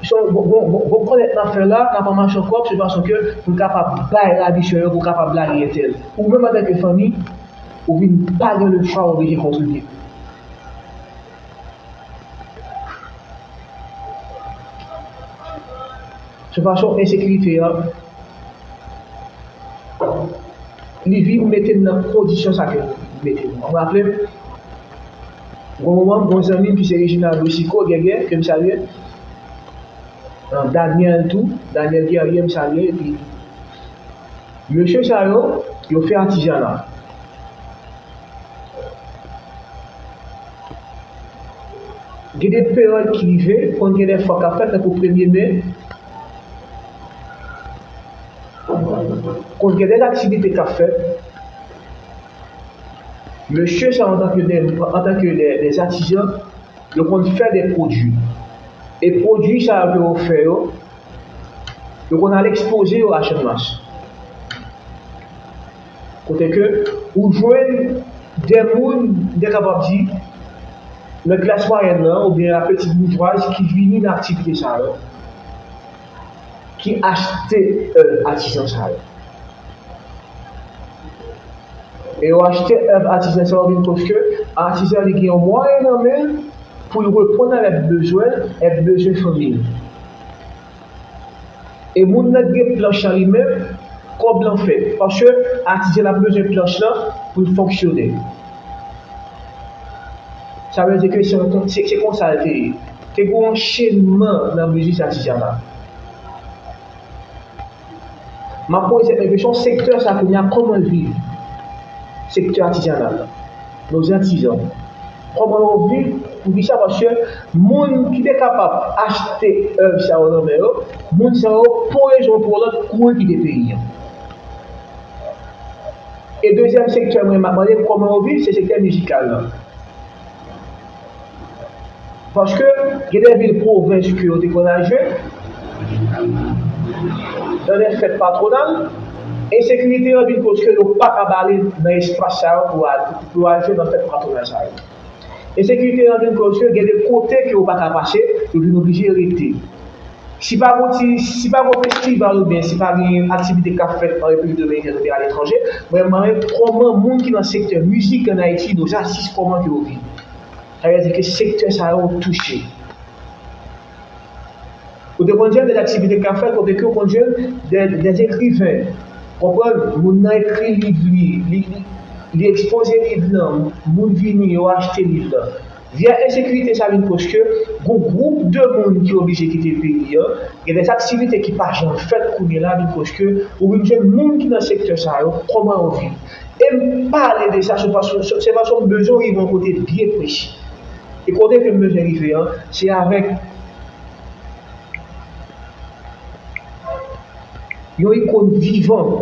So, bon, bon, bon, bon kòlèt n ap fè la, n ap anmache ankò, se fason ke pou n kapab bay ravisè yo, pou kapab lage entèl. Ou menm antanke fanmi, ou vin pa gen lechwa, ou oblije kontribye. Se fason ensekirite an, li vin mete n nan kondisyon sa ke li mete nou. Mwen raple m, gon moman, gon zanmi m ki se Reginald Rosico, Gègè, ke m salye, Daniel tou, Daniel Guerrier, m salye, epi mesye sa yo, yo fè atizana. Gen de peryòd ki rive, konn gen de fwa k ap fèt, tankou premye me, konn gen de aktivite k ap fèt. Mesye sa yo, antanke de, antanke de, de atizan, yo konn fè de pwodui. E pwodui sa yo ke yo fè yo, yo konn al ekspoze yo a Channmas. Kote ke ou jwenn de moun, m te kapab di, nan klas mwayèn nan, oubyen la petite bourgeoise ki vini nan aktivite sa yo, ki achte èv atizan sa yo. E yo achte èv atizan sa yo vin kote ke atizan li gen yon mwayen nan men l pou l reponn avèk bezwen, avèk bezwen fanmi l. E moun nan ki gen planch lan li menm, kòb lan fèt. Paske atizan l ap bezwen planch lan pou l fonksyone. Sa vle di ke se, se, se konsa l te ye. Te gen yon anchenman nan biznis atizanal. M ap poze tèt mwen kesyon, sektè sa kounye a, kòman l viv? Sektè atizanal la. Nos artisans. Kòman yo viv? Poukisa? Paske moun ki te kapab achte èv sa yo nan men yo, moun sa yo pou yon rezon ou pou yon lòt kouri kite peyi an. E dezyèm sektè mwen m ap mande kòman yo viv, se sektè mizikal la. Paske gen de vil pwovens ke yo te konn al jwe, nan de fèt patwonal, ensekirite an vin koz ke yo pa kab ale nan espas sa yo pou al, pou al jwe nan fèt patwonal sa yo. Ensekirite an vin koz ke gen de kote ke yo pa ka pase, yo vin oblije rete. Si pa gon ti, si pa gon festival oubyen si pa gen aktivite k ap fèt an Repiblik Dominikèn oubyen aletranje, mwen mande kòman moun ki nan sektè mizik ann Ayiti, nos artistes, kòman ke yo viv. Sa vle di ke sektè sa yo touche. Ou te konn jwenn de aktivite k ap fèt kote ke ou konn jwenn de, de ekriven. Konprann? Moun nan ekri liv li, li, li, li ekspoze liv lan, moun vini, yo achte liv lan. Vye ensekirite sa vin koz ke gon gwoup de moun ki oblije kite peyi an, gen de aktivite ki pa janm fèt kounye la vin koz ke ou vin jwenn moun ki nan sektè sa yo, kòman yo viv. E m pale de sa, se paske, se paske m bezwen rive yon kote byen presi. E kote ke m bezwen rive an, se avèk yon ikòn vivan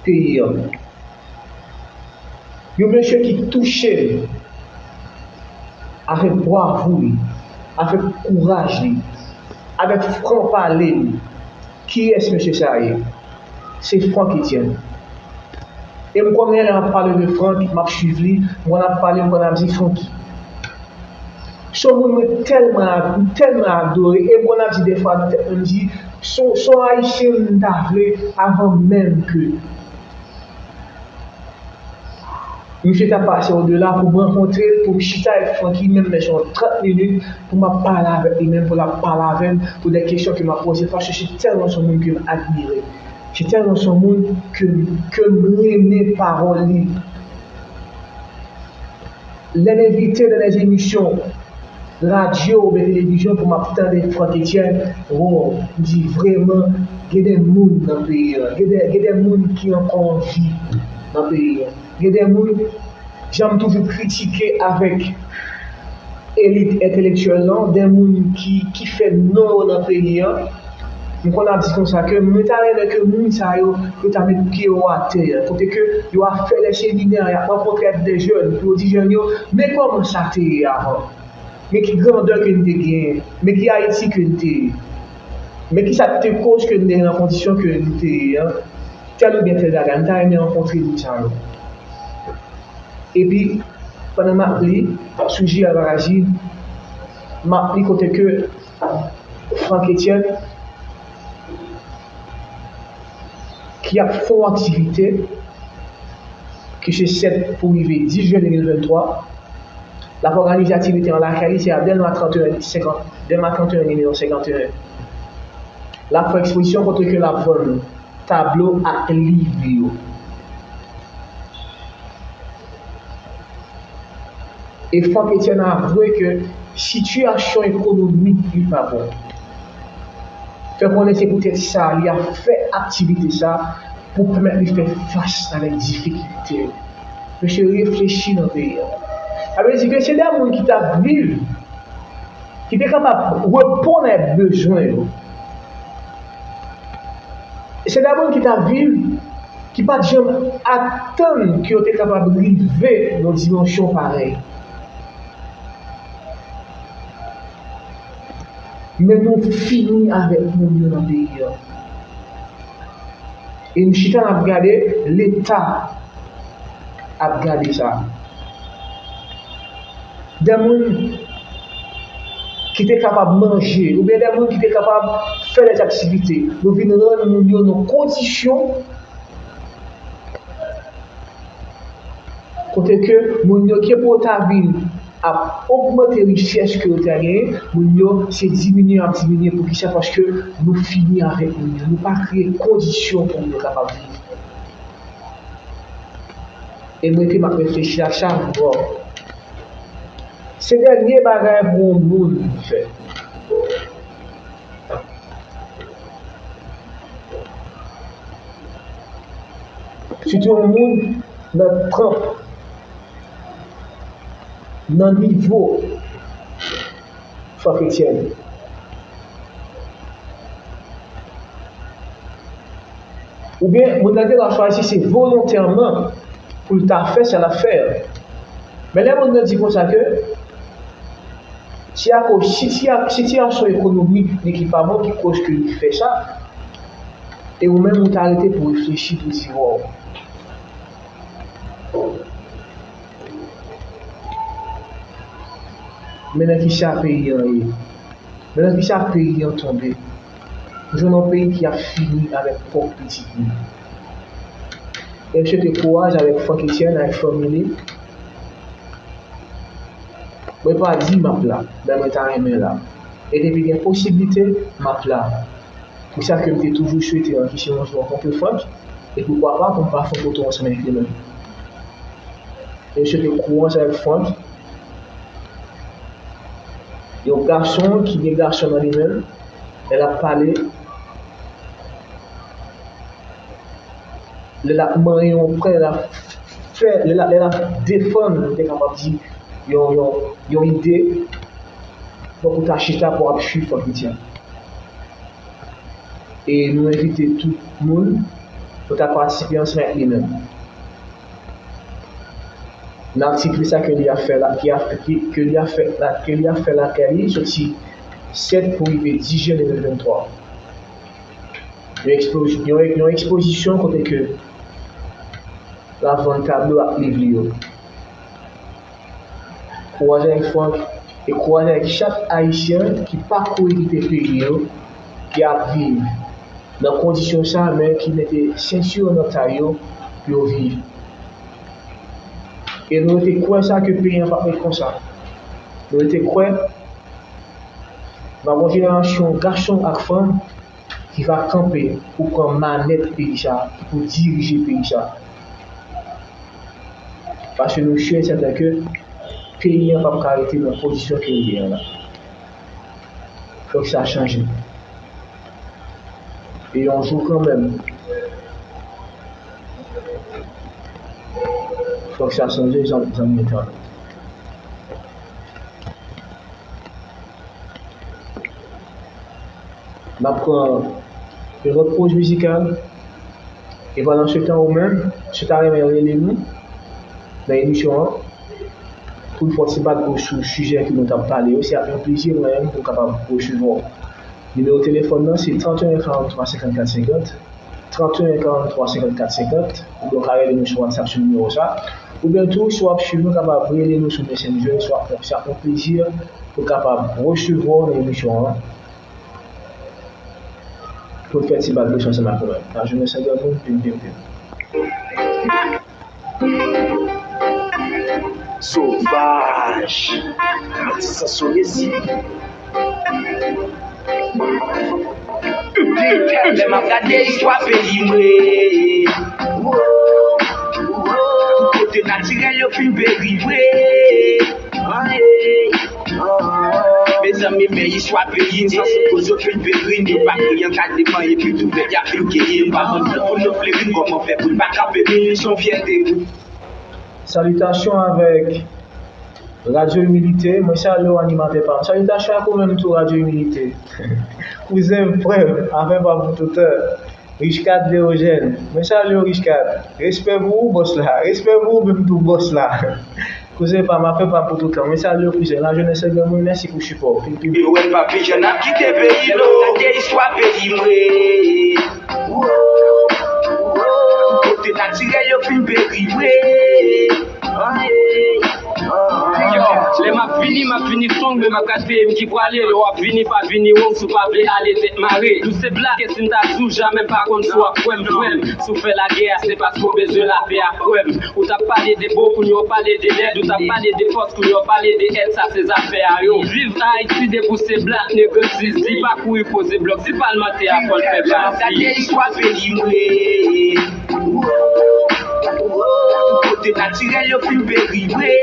peyi an. Yon mesye ki touche m avèk bravou li, avèk kouraj li, avèk fran pale li. Kiyès mesye sa a ye? Se Franck Etienne. E m konnen lè m ap pale de Franck, m ap swiv li, m konn ap pale, m konn ap di Francky. Se yon moun mwen tèlman, tèlman adore, e m konn ap di defwa nan tèt mwen, m di, se, se yon Ayisyen m ta vle avan menm ke misye ta pase odela pou m rankontre l, pou m chita avèk Francky, menm lè se yon trant minit, pou m ap pale avèk li, menm pou l ap pale avè m, pou de kesyon ke m ap poze, paske se tèlman se yon moun ke m admire. Se tèlman se yon moun ke, ke m renmen pawòl li. Lè m envite nan de emisyon radyo oubyen televizyon pou m ap tande Franck Etienne, wo, m di vrèman, gen de moun nan peyi an, gen de, gen de moun ki ankò an vi nan peyi an. Gen de moun, jan m toujou kritike avèk elit entelektyèl lan, de moun ki, ki fè non yo nan peyi an, m konn ap di konsa ke mwen ta renmen ke moun sa yo, yo ta met pye yo atè, kote ke yo ap fè lè seminè, y ap rankontre ak de jèn, pou yo di jèn yo, men kòman sa te ye avan? Men ki grandè ke n te genyen? Men ki Ayiti ke n te ye? Men ki sa k te koz ke n te nan kondisyon ke n te ye an? Tèl oubyen tèl bagay, m ta renmen rankontre moun sa yo. Epi, pandan m ap li sou J A Baraji, m ap li kote ke Franck Etienne, ki ap fè yon aktivite, ki se sèt pou rive dis jen de mil venntwa, l ap òganize aktivite an lakay li, se a Dèlma trant et un, senkant, Dèlma trant et un, nimewo senkant et un. L ap fè ekspozisyon kote ke l ap vann tablo ak liv li yo. E Franck Etienne avwe ke sitiyasyon ekonomik li pa bon. Fè konnen se poutèt sa li ap fè aktivite sa pou pèmèt li fè fas avèk difikilte yo. Mesye reflechi nan peyi a. Sa vle di ke se de moun ki t ap viv, ki te kapab reponn a bezwen yo. Se de moun ki t ap viv, ki pa t janm atann ke yo te kapab rive nan dimansyon parèy. Men nou fini avèk moun yo nan peyi a. E nou chita n ap gade, Leta ap gade sa. De moun ki te kapab manje, oubyen de moun ki te kapab fè lèzaktivite, nou vin rann moun yo nan kondisyon Kote ke moun yo ki pou ta vin ap ogmante richès ke yo ta genyen, moun yo se diminye y ap diminye. Poukisa? Paske nou fini avèk moun yo. Nou pa kreye kondisyon pou moun yo kapab viv. E m rete m ap reflechi ak sa, m di, se dènye bagay pou yon moun fè. Sitou yon moun nan tranp, nan nivo Frank Etienne. Oubyen, moun nan gen dwa chwazi se volontèman pou l ta fè sa l ap fè a. Men lè moun nan di konsa ke, si akoz sitiya-, sitiyasyon ekonomik li ki pa bon ki koz ke li fè sa, e ou menm ou ta rete pou reflechi pou di, waw. Men nan kisa peyi an ye? Men nan kisa peyi an tonbe? Nou jwenn yon peyi ki ap fini avèk pwòp pitit li. E m swete kouraj avèk Frank Etienne, avèk fanmi li. Mwen pa di m ap la, men mwen ta renmen la. E depi gen posiblite, m ap la. Pou sa ke m te toujou swete an, ki se yon jou rankontre Frank, e poukwa pa pou m pa fè yon foto ansanm avèk li menm. E m swete kouraj avèk Frank, yon gason ki gen gason nan li menm, lè l ap pale, lè l ap manyen yon pwen, lè l ap fè, lè l ap, lè l ap defann, nou te kapab di, yon, yon, yon ide, fòk ou ta chita pou w ap swiv Frank Etienne. E nou envite tout moun pou ta patisipe ansanm avèk li menm. Nan aktivite sa ke li ap fè la, ki ap, ki, ke li ap fè la, ke li ap fè lakay li, soti sèt pou rive dis jen de mil venntwa. Yon ekspo-, yon, yon ekspozisyon kote ke l ap vann tablo ak liv li yo. Kouraj avèk Frank e kouraj avèk chak Ayisyen ki pa kouri kite peyi yo, ki ap viv nan kondisyon sa, men ki mete senti yo nan tay yo pou yo viv. E nou rete kwè sa ke peyi an p ap ret konsa. Nou rete kwè n ap yon jenerasyon gason ak fanm ki va kanpe pou pran manèt peyi sa, ki pou dirije peyi sa. Paske nou si e sèten ke peyi an p ap ka rete nan pozisyon ke l ye an la. Fòk sa chanje. E yon jou kanmenm, fòk sa chanje, zanmi, zanmi entènot. N ap pran yon lòt poz mizikal. E pandan se tan, ou menm, si w ta renmen rele nou nan emisyon an, pou n fè yon ti bat bouch sou sijè ke nou t ap pale yo, se ap yon plezi pou mwen menm pou m kapab resevwa w. Nimewo telefòn nan, se trant e en karant twa senkant kat senkant, trant e en karant twa senkant kat senkant, oubyen w ka rele nou sou WhatsApp sou nimewo sa, oubyen tou, si w ap swiv nou, kapab rele nou sou Messenger, se ap, se ap yon plezi pou n kapab resevwa w nan emisyon an. Pou n fè ti bat bouch ansanm ak ou menm. Lajounen san granmoun, pim, pim, pim. Sovaj. Matisan sou rezi. Lè m ap gade istwa peyi mwen, kote natirèl yo fin peri vre. Mezanmi, men istwa peyi n, san se koz yo fin peri n, yo pa kriye an ka devan epi tou bèt y ap fin keye n, pa konn jan pou nou fleri n, kòman fè pou n pa kanpe, men se yon fyète wi. Salitasyon avèk Radyo Imilite, mwen salye w animatè pa m. Salitasyon ak ou menm tou Radyo Imilite. Kouzen m, frè m, afè pa pou toutan. Richcard Deogène. Mwen salye w, Richcard. Respè pou ou, bòs la. Respè pou ou menm tou, bòs la. Kouzen pa m, afè pa pou toutan. Mwen salye w, kouzen. Lajounen san granmoun, mèsi pou sipò w. Pim, pim. Yo wè n pa pi jan n ap kite peyi nou. Gade istwa peyi mwen. Kote natirèl yo fin peri vre. Yo, lè m ap vini, m ap Vini strong, men m ap gad peyi m ki pwale. Lè w ap vini, pa vini wrong, si w pa vle ale tèt mare. Nou se black, e si m ta di w, jamè m pa konn si w ap kwè m, kwè m. Si w fè lagè a, se paske w bezwen lapè a, kwè m. Ou t ap pale de bon, kounye a w pale de lèd. Ou t ap pale de fòs, kounye a w pale de èd. Sa se zafè a yo. Viv Ayiti depi w se black, negre zizi. Pa kouri poze blòk, di palmantè a fò l fè pati. Gade istwa peyi m, wi. Tout kote natirèl yo fin peri, wi.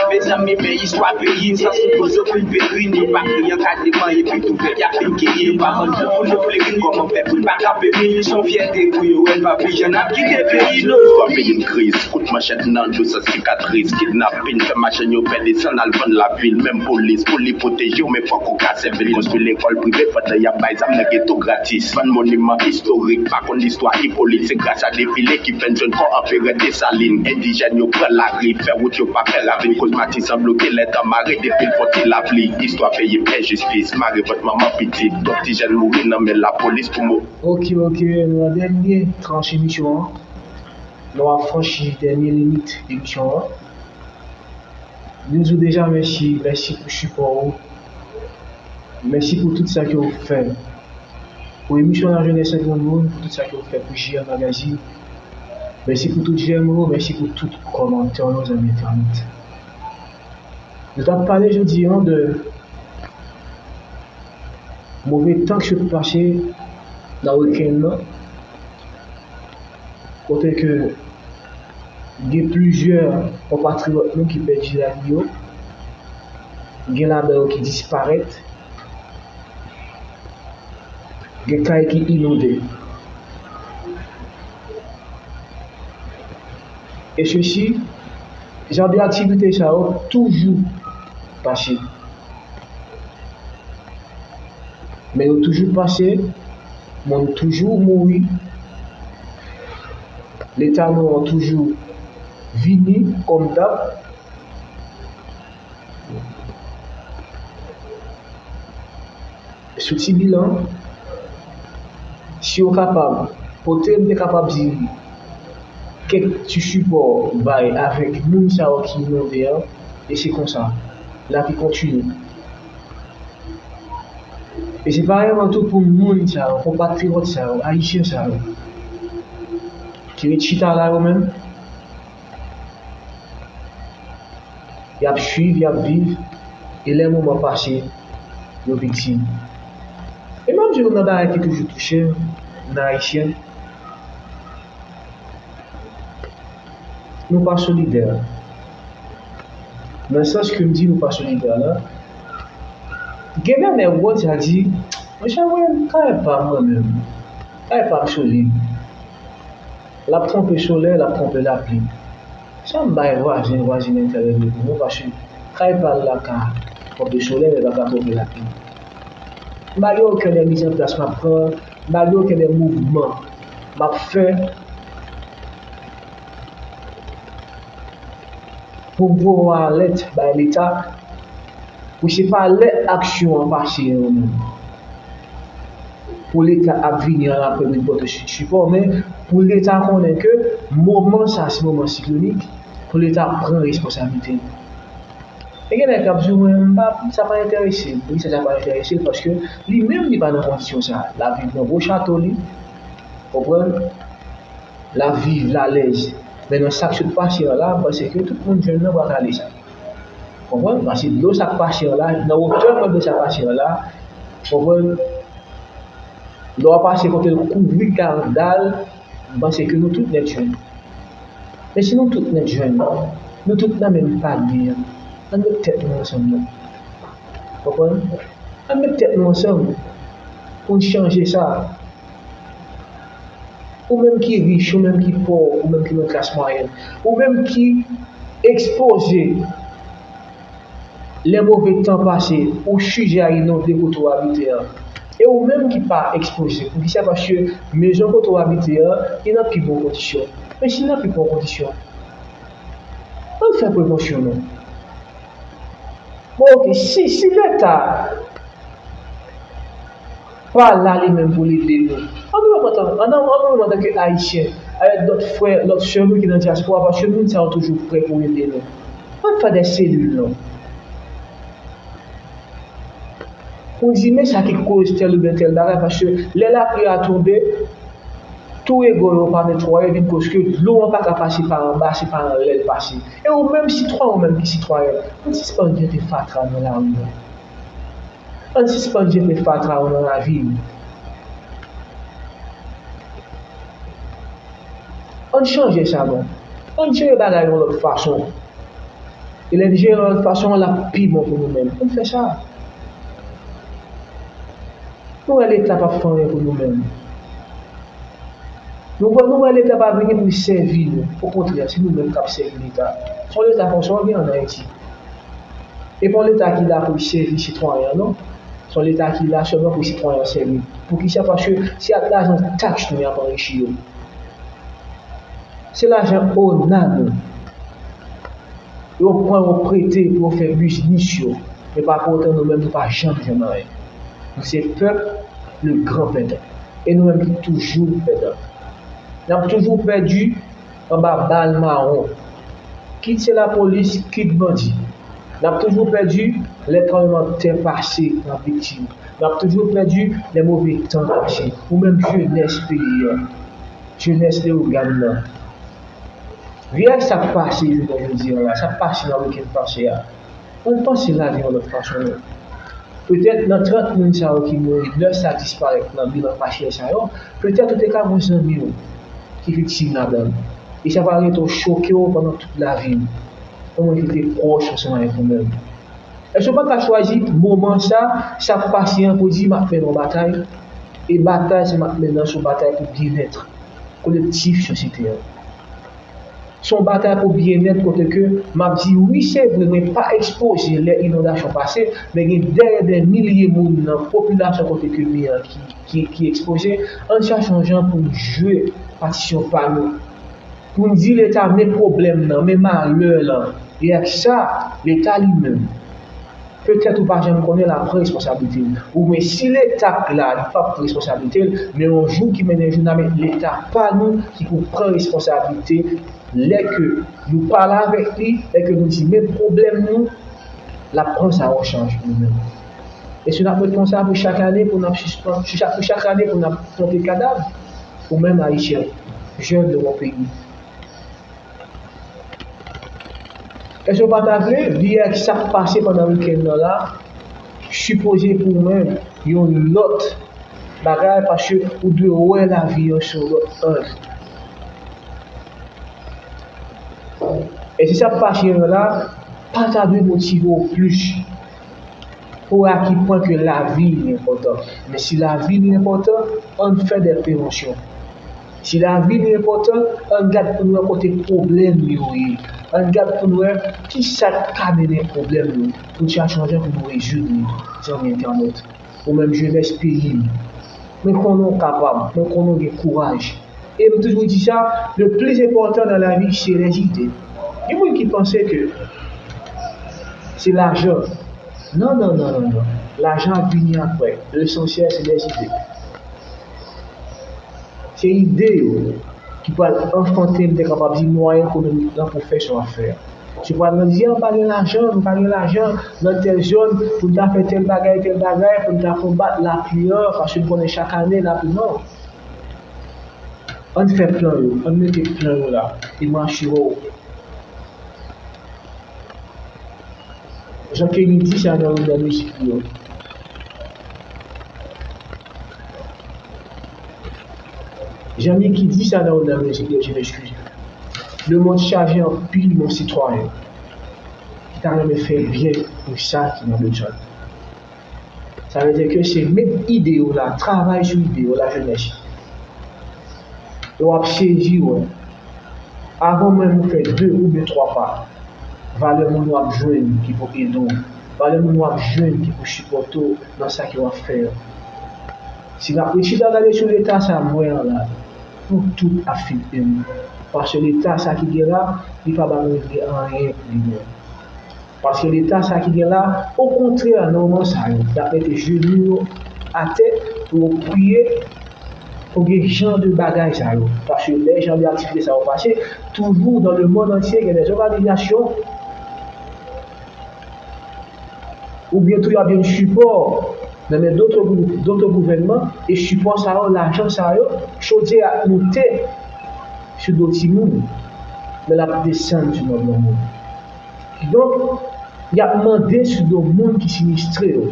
Mezanmi, men istwa peyi n, san sou kozo fin peri, nou pa kriye ankademan, epi tou fèt y ap fin keyi, nou pa konn jan pou nou fleri n, kòman fè pou n pa kanpe, men nou se yon fyète pou yo wè n pa pli jan n ap kite peyi nou. Istwa peyi n kriz, kout manchèt nan do san sikatris, kidnapin, fè machann yo pè desann al vann lavil, menm polis pou li pwoteje w, men fòk ou ka sèvi l, konstwi lekòl prive pandan y ap bay zam nan geto gratis, vann moniman istorik, pa konn listwa Ipolit, se gras a defile ki fè n jwenn kò anperè Desalin, endijèn yo pran lari, fè wout yo pa fè ravin, koz Matisan bloke lè tan mare depi l fon ti lapli, istwa peyi m enjistis, mare vant manman pitit, twòp ti jèn mouri nan men lapolis pou mo. Ok, ok, nou nan dènye tranch emisyon an. Nou ap franchi dènye limit emisyon an. Nou di w deja mèsi, mèsi pou sipò ou. Mèsi pou tout sa ke w fè pou emisyon Lajenès Sendomeng, pou tout sa ke w fè pou J R Magazine. Mèsi pou tout j'aime ou, mèsi pou tout kòmantè nou, zanmi entènèt. Nou t ap pale jodi a de move tan k sot pase nan wikenn nan, kote ke gen plizyè konpatriyòt nou ki pèdi lavi yo, gen ladan yo ki disparèt, gen kay ki inonde. E sesi, jan de aktivite sa yo toujou pase. Men yo toujou pase, moun toujou mouri. Leta nou an toujou vini kòm dab. Sou ti bilan, si yo kapab pote, m te kapab di kèk ti sipò bay avèk moun sa yo ki inonde an, e se konsa, lavi kontinye. E se parèyman tou pou moun sa yo, konpatriyòt sa yo, ayisyen sa yo, ki ret chita la yo menm, y ap swiv, y ap viv, e lè moman pase, yo viktim. E m ap di w nan bagay ki toujou touche m, nan ayisyen, nou pa solidè. Nan sans ke m di nou pa solidè la, gen de nèg ou di, monchè, mwen, kay pa m mwen menm, kay pa m solid. L ap twonpe solèy, l ap twonpe lapli. Sa m bay vwazen, vwazin entèvyou pou mwen, paske kay pa l la ka twonpe solèy, men l pa ka twonpe lapli. M pa gen okenn de mizanplas m ap pran, m pa gen okenn de mouvman m ap fè pou m voye yon alèt bay Leta, pou se pa lè aksyon an pase an menm, pou Leta ap vini an apre vin pote si-, sipò, men pou Leta konnen ke moman sa se moman siklonik, pou Leta pran responsablite l. E gen nèg k ap di w, mwen, m pa, sa pa enterese m. Poukisa sa pa enterese l? Paske li menm, li pa nan kondisyon sa. L ap viv nan gwo chato li, konprann? L ap viv l alèz. Men nan sa k sot pase an la, m panse ke tout moun jwenn nan bwa kale sa. Konprann? Paske dlo sa k pase an la, nan wotè mwen dlo sa pase an la, konprann? Lè w ap pase kote l kouvri kay dal, m panse ke nou tout nèt jwenn. Men si nou tout nèt jwenn, nou tout nan menm panye an, ann met tèt nou ansanm non. Konprann? Ann met tèt nou ansanm pou n chanje sa. Ou menm ki rich, ou menm ki pòv, ou menm ki nan klas mwayèn, ou menm ki ekspoze lè move tan pase, ou sijè a inonde kote w abite an. E ou menm ki pa ekspoze, poukisa? Paske mezon kote w abite an, li nan pi bon kondisyon. Men si l nan pi bon kondisyon, ann fè prevansyon non. Bon, ok, si, si Leta pa la li menm pou l ede nou, ann nou menm antan, ann, ann nou menm antanke Ayisyen, avèk lòt frè, lòt sè nou ki nan dyaspora, paske moun sa yo toujou prè pou ede nou. fè de selil non. Pou di men sa ki koz tèl oubyen tèl bagay, paske lè lapli a tonbe, tou rego yo pa netwaye, vin koz ke dlo an pa ka pase pa anba, se pa anlè l pase. E ou menm sitwayen, ou menm ki sitwayen, ann sispann jete fatra nan lari a. Ann sispann jete fatra yo nan ravin. Ann chanje sa non. Ann jere bagay yon lòt fason. E lè n jere l yon lòt fason, l ap pi bon pou nou menm. Ann fè sa. Nou wè Leta p ap fè anyen pou nou menm. Nou wè, nou wè Leta pa vini pou l sèvi nou. Okontrè, se nou menm k ap sèvi Leta. Se yon Leta konsa w gen ann Ayiti. E pa yon Leta ki la pou l sèvi sitwayen an, non. Se yon Leta ki la sèlman pou sitwayen an sèvi. Poukisa? Paske se ak lajan taks nou y ap anrichi yo. Se lajan ona nou. Yo pran, yo prete pou yo fè biznis yo. Men pa pou otan nou menm nou pa janm jwenn anyen. Nou se pèp le gran pèdan. E nou menm ki toujou pèdan. N ap toujou pèdi anba bal mawon. Kit se lapolis, kit bandi. N ap toujou pèdi lè tranblemanntè pase, n ap viktim. N ap toujou pèdi lè move tan pase. Ou menm jenès peyi a, jenès Leyogàn nan. Vyè sa k pase jounen jodi a la, sa k pase nan wikenn pase a, ann panse lavi yon lòt fason non. Petèt nan trant moun sa yo ki mouri, nèf sa disparèt nan bilan fache sa yo, petèt ou te ka gen yon zanmi w ki viktim ladan l. E sa pral rete w choke w pandan tout lavi w. Yon moun ki te pwòch ansanm avèk ou menm. Èske w pa ka chwazi moman sa, sa k pase an pou di m ap mennen yon batay? E batay sa m ap mennen an se yon batay pou byennèt kolektif sosyete an. Se yon batay pou byennèt kote ke m ap di wi, se vre, mwen pa ekspoze lè inondasyon pase, men gen dèyè dè milye moun nan popilasyon kote ke m ye an ki, ki, ki ekspoze. Ann chache yon jan pou n jwe patisyon pa nou. Pou n di Leta men pwoblèm nan, men malè lan. E ak sa, Leta li menm, petèt ou pa janm konnen l ap pran responsablite l. Oubyen si Leta k la, li p ap pran responsablite l, men yon jou ki mennen jou n a met Leta pa nou ki pou pran responsablite lè ke nou pale avèk li, lè ke nou di men pwoblèm nou, l ap pran sa an chaj pou nou menm. Èske n ap ret konsa pou chak ane pou n ap sispann, pou chak, pou chak ane pou n ap plante kadav? Ou menm Ayisyen, jèn de mon peyi. Èske w pa ta vle, vyè sa k pase pandan wikenn nan la, sipoze pou ou menm yon lòt bagay, paske ou dwe wè lavi an sou yon lòt ang. E si sa k pase an la, pa ta dwe motive w plis pou wè a ki pwen ke lavi li enpòtan. Men si lavi li enpòtan, ann fè de prevansyon. Si lavi li enpòtan, ann gad pou n wè kote pwoblèm yo ye. Ann gad pou n wè kisa k ka mennen pwoblèm yo, pou n chache yon jan pou nou rezoud li, zanmi entènot. Ou menm jenès peyi m, mwen konnen w kapab, mwen konnen w gen kouraj. E m toujou di sa, le plis enpòtan nan lavi se lèzide. Gen moun ki panse ke se lajan. Non, non, non, non, non. Lajan ap vini apre. Lesansyèl se lèzide. Se ide yo ki pral anfante, m te kapab di, mwayen ekonomik lan pou fè sa w ap fè a. Si w pral nan di, a, m pa gen lajan, m pa gen lajan nan tèl zòn pou n ta fè tèl bagay, tèl bagay, pou n ta konbat lapli an, paske n konnen chak ane lapli, non. Ann fè plan yo, ann mete plan yo la, e m asire w. Jan Kenny di sa nan youn nan mizik li yo. Jan Nicky di sa nan youn nan mizik li yo, je m'excuse. Lemonn chaje anpil bon sitwayen ki ta renmen fè byen pou sa ki nan bezwen. Sa vle di ke se met ide yo la, travay sou ide yo, lajenès. E w ap sezi wè. Avan menm ou fè de oubyen twa pa, valè moun w ap jwenn ki pou ede w, valè moun w ap jwenn ki pou sipòte w nan sa ke w ap fè an. Si n ap ret chita gade sou leta sa m wè an la, nou tout ap fin peri. Paske leta sa ki gen la, li pa ba nou regle anyen pou li menm. Paske leta sa ki gen la, okontrè, nan moman sa yo, y ap mete jenou yo atè pou yo priye pou gen jan de bagay sa yo. Paske lè jan de aktivite sa yo pase, toujou dans le monde entier, gen de òganizasyon Oubyen tou y ap jwenn sipò nan men dòt gwoup, dòt gouvènman, e sipò sa yo, lajan sa yo, chodyè ap moute sou do timoun, men l ap desann sou do granmoun. Kidonk, y ap mande sou do moun ki sinistre yo.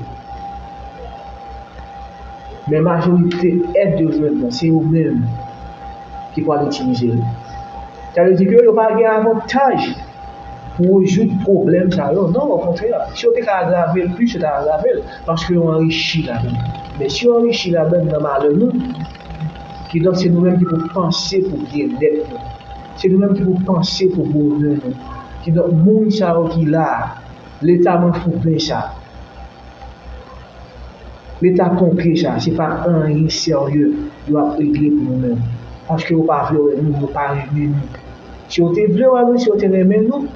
Men majorite èd yo jwenn nan, se yo menm ki pral itilize l. Sa vle di ke yo pa gen avantaj pou rezoud pwoblèm sa yo. Non, okontrè. Si yo te ka agrave l plis, yo ta agrave l, paske yo anrichi ladan l. Men si yo anrichi ladan l nan malè nou, kidonk se nou menm ki pou panse pou byennèt nou. Se nou menm ki pou panse pou bonè nou. Kidonk, moun sa yo ki la a, Leta manfouben sa, Leta ponpye sa, se pa anyen serye yo ap regle pou nou menm. Paske yo pa vle wè nou, yo pa renmen nou. Si yo te vle wè nou, si yo te renmen nou,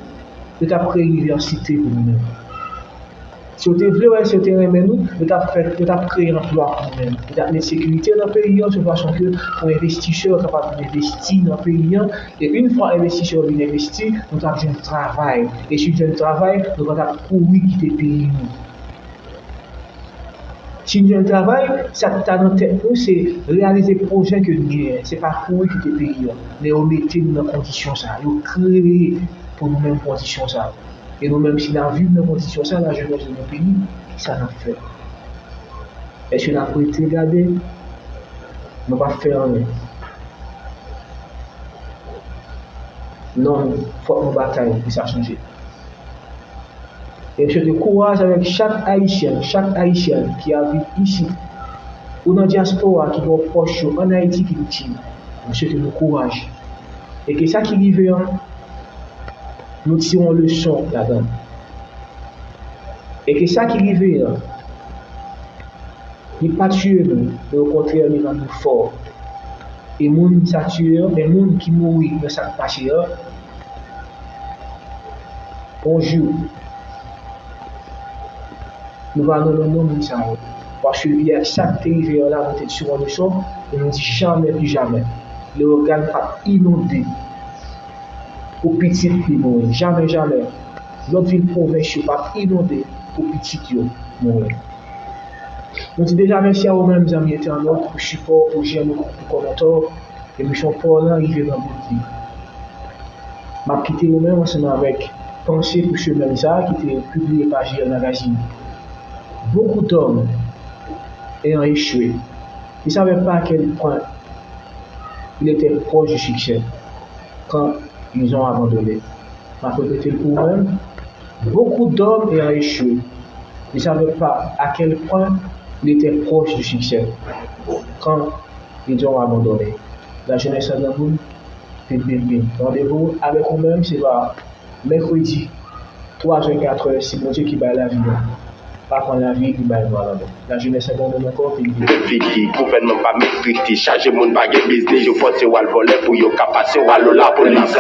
yo t ap kreye inivèsite pou nou menm. Si yo te vle wè, si yo te renmen nou, yo t ap fè, yo t ap kreye anplwa pou nou menm. Yo t ap met sekirite nan peyi an, sou fason ke pou envestisè yo kapab vin envesti nan peyi an. E yon fwa envestisè yo vin envesti, nou t ap jwenn travay. E si nou jwenn travay, nou pa t ap kouri kite peyi nou. Si n jwenn travay, sa k ta nan tèt nou, se reyalize pwojè ke n genyen. Se pa kouri kite peyi an. Men yo mete n nan kondisyon sa. Yo kreye pou nou menm kondisyon sa. E nou menm, si n ap viv nan kondisyon sa, lajenès de nou peyi, kisa n ap fè? Èske n ap rete gade? Nou p ap fè anyen. Non, fòk nou batay pou sa chanje. E m swete kouraj avèk chak Ayisyen, chak Ayisyèn ki ap viv isit ou nan dyaspora ki gen pwòch yo ann Ayiti ki viktim. M swete nou kouraj. E ke sa ki rive an, nou tire yon leson ladan l. E ke sa ki rive an, li pa tiye nou, men okontrè, li rann nou fò. E moun sa tiye an, men moun ki mouri nan sa k pase an, yon jou, nou va nonmen non moun sa yo. Paske li ak sa k te rive an la, nou te tire yon leson, e nou di jamè pli jamè. Leyogàn p ap inonde pou pitit li mouri. Jamè, jamè. Lòt vil pwovens yo p ap inonde pou pitit yo mouri. Nou di deja mèsi a ou menm, zanmi entènot, pou sipò, pou jèm ou, pou kòmantè w. Emisyon pa w lan rive nan bout li. M ap kite ou menm ansanm avèk panse pou semèn sa a ki te pibliye pa J R Magazine. Beaucoup d'hommes ayant échoué ne savaient pas à quel point il était proche du succès quand ils ont abandonné. M ap repete l pou ou menm. Beaucoup d'hommes ayant échoué ne savaient pas à quel point il était proche du succès quand ils ont abandonné. Lajenès an granmoun, vin, vin, vin. Randevou avèk ou menm, se pa mèkredi, twa zè, kat è, se Bondye ki bay lavi a. Pa pran lavi, li bay nou a lanmò. Lajenès an granmoun ankò, vin, vin, vin. Viki, gouvènman pa mèt triste, chaje moun pa gen biznis, yo fòse w al vòlè pou yo ka pase w al lapolis.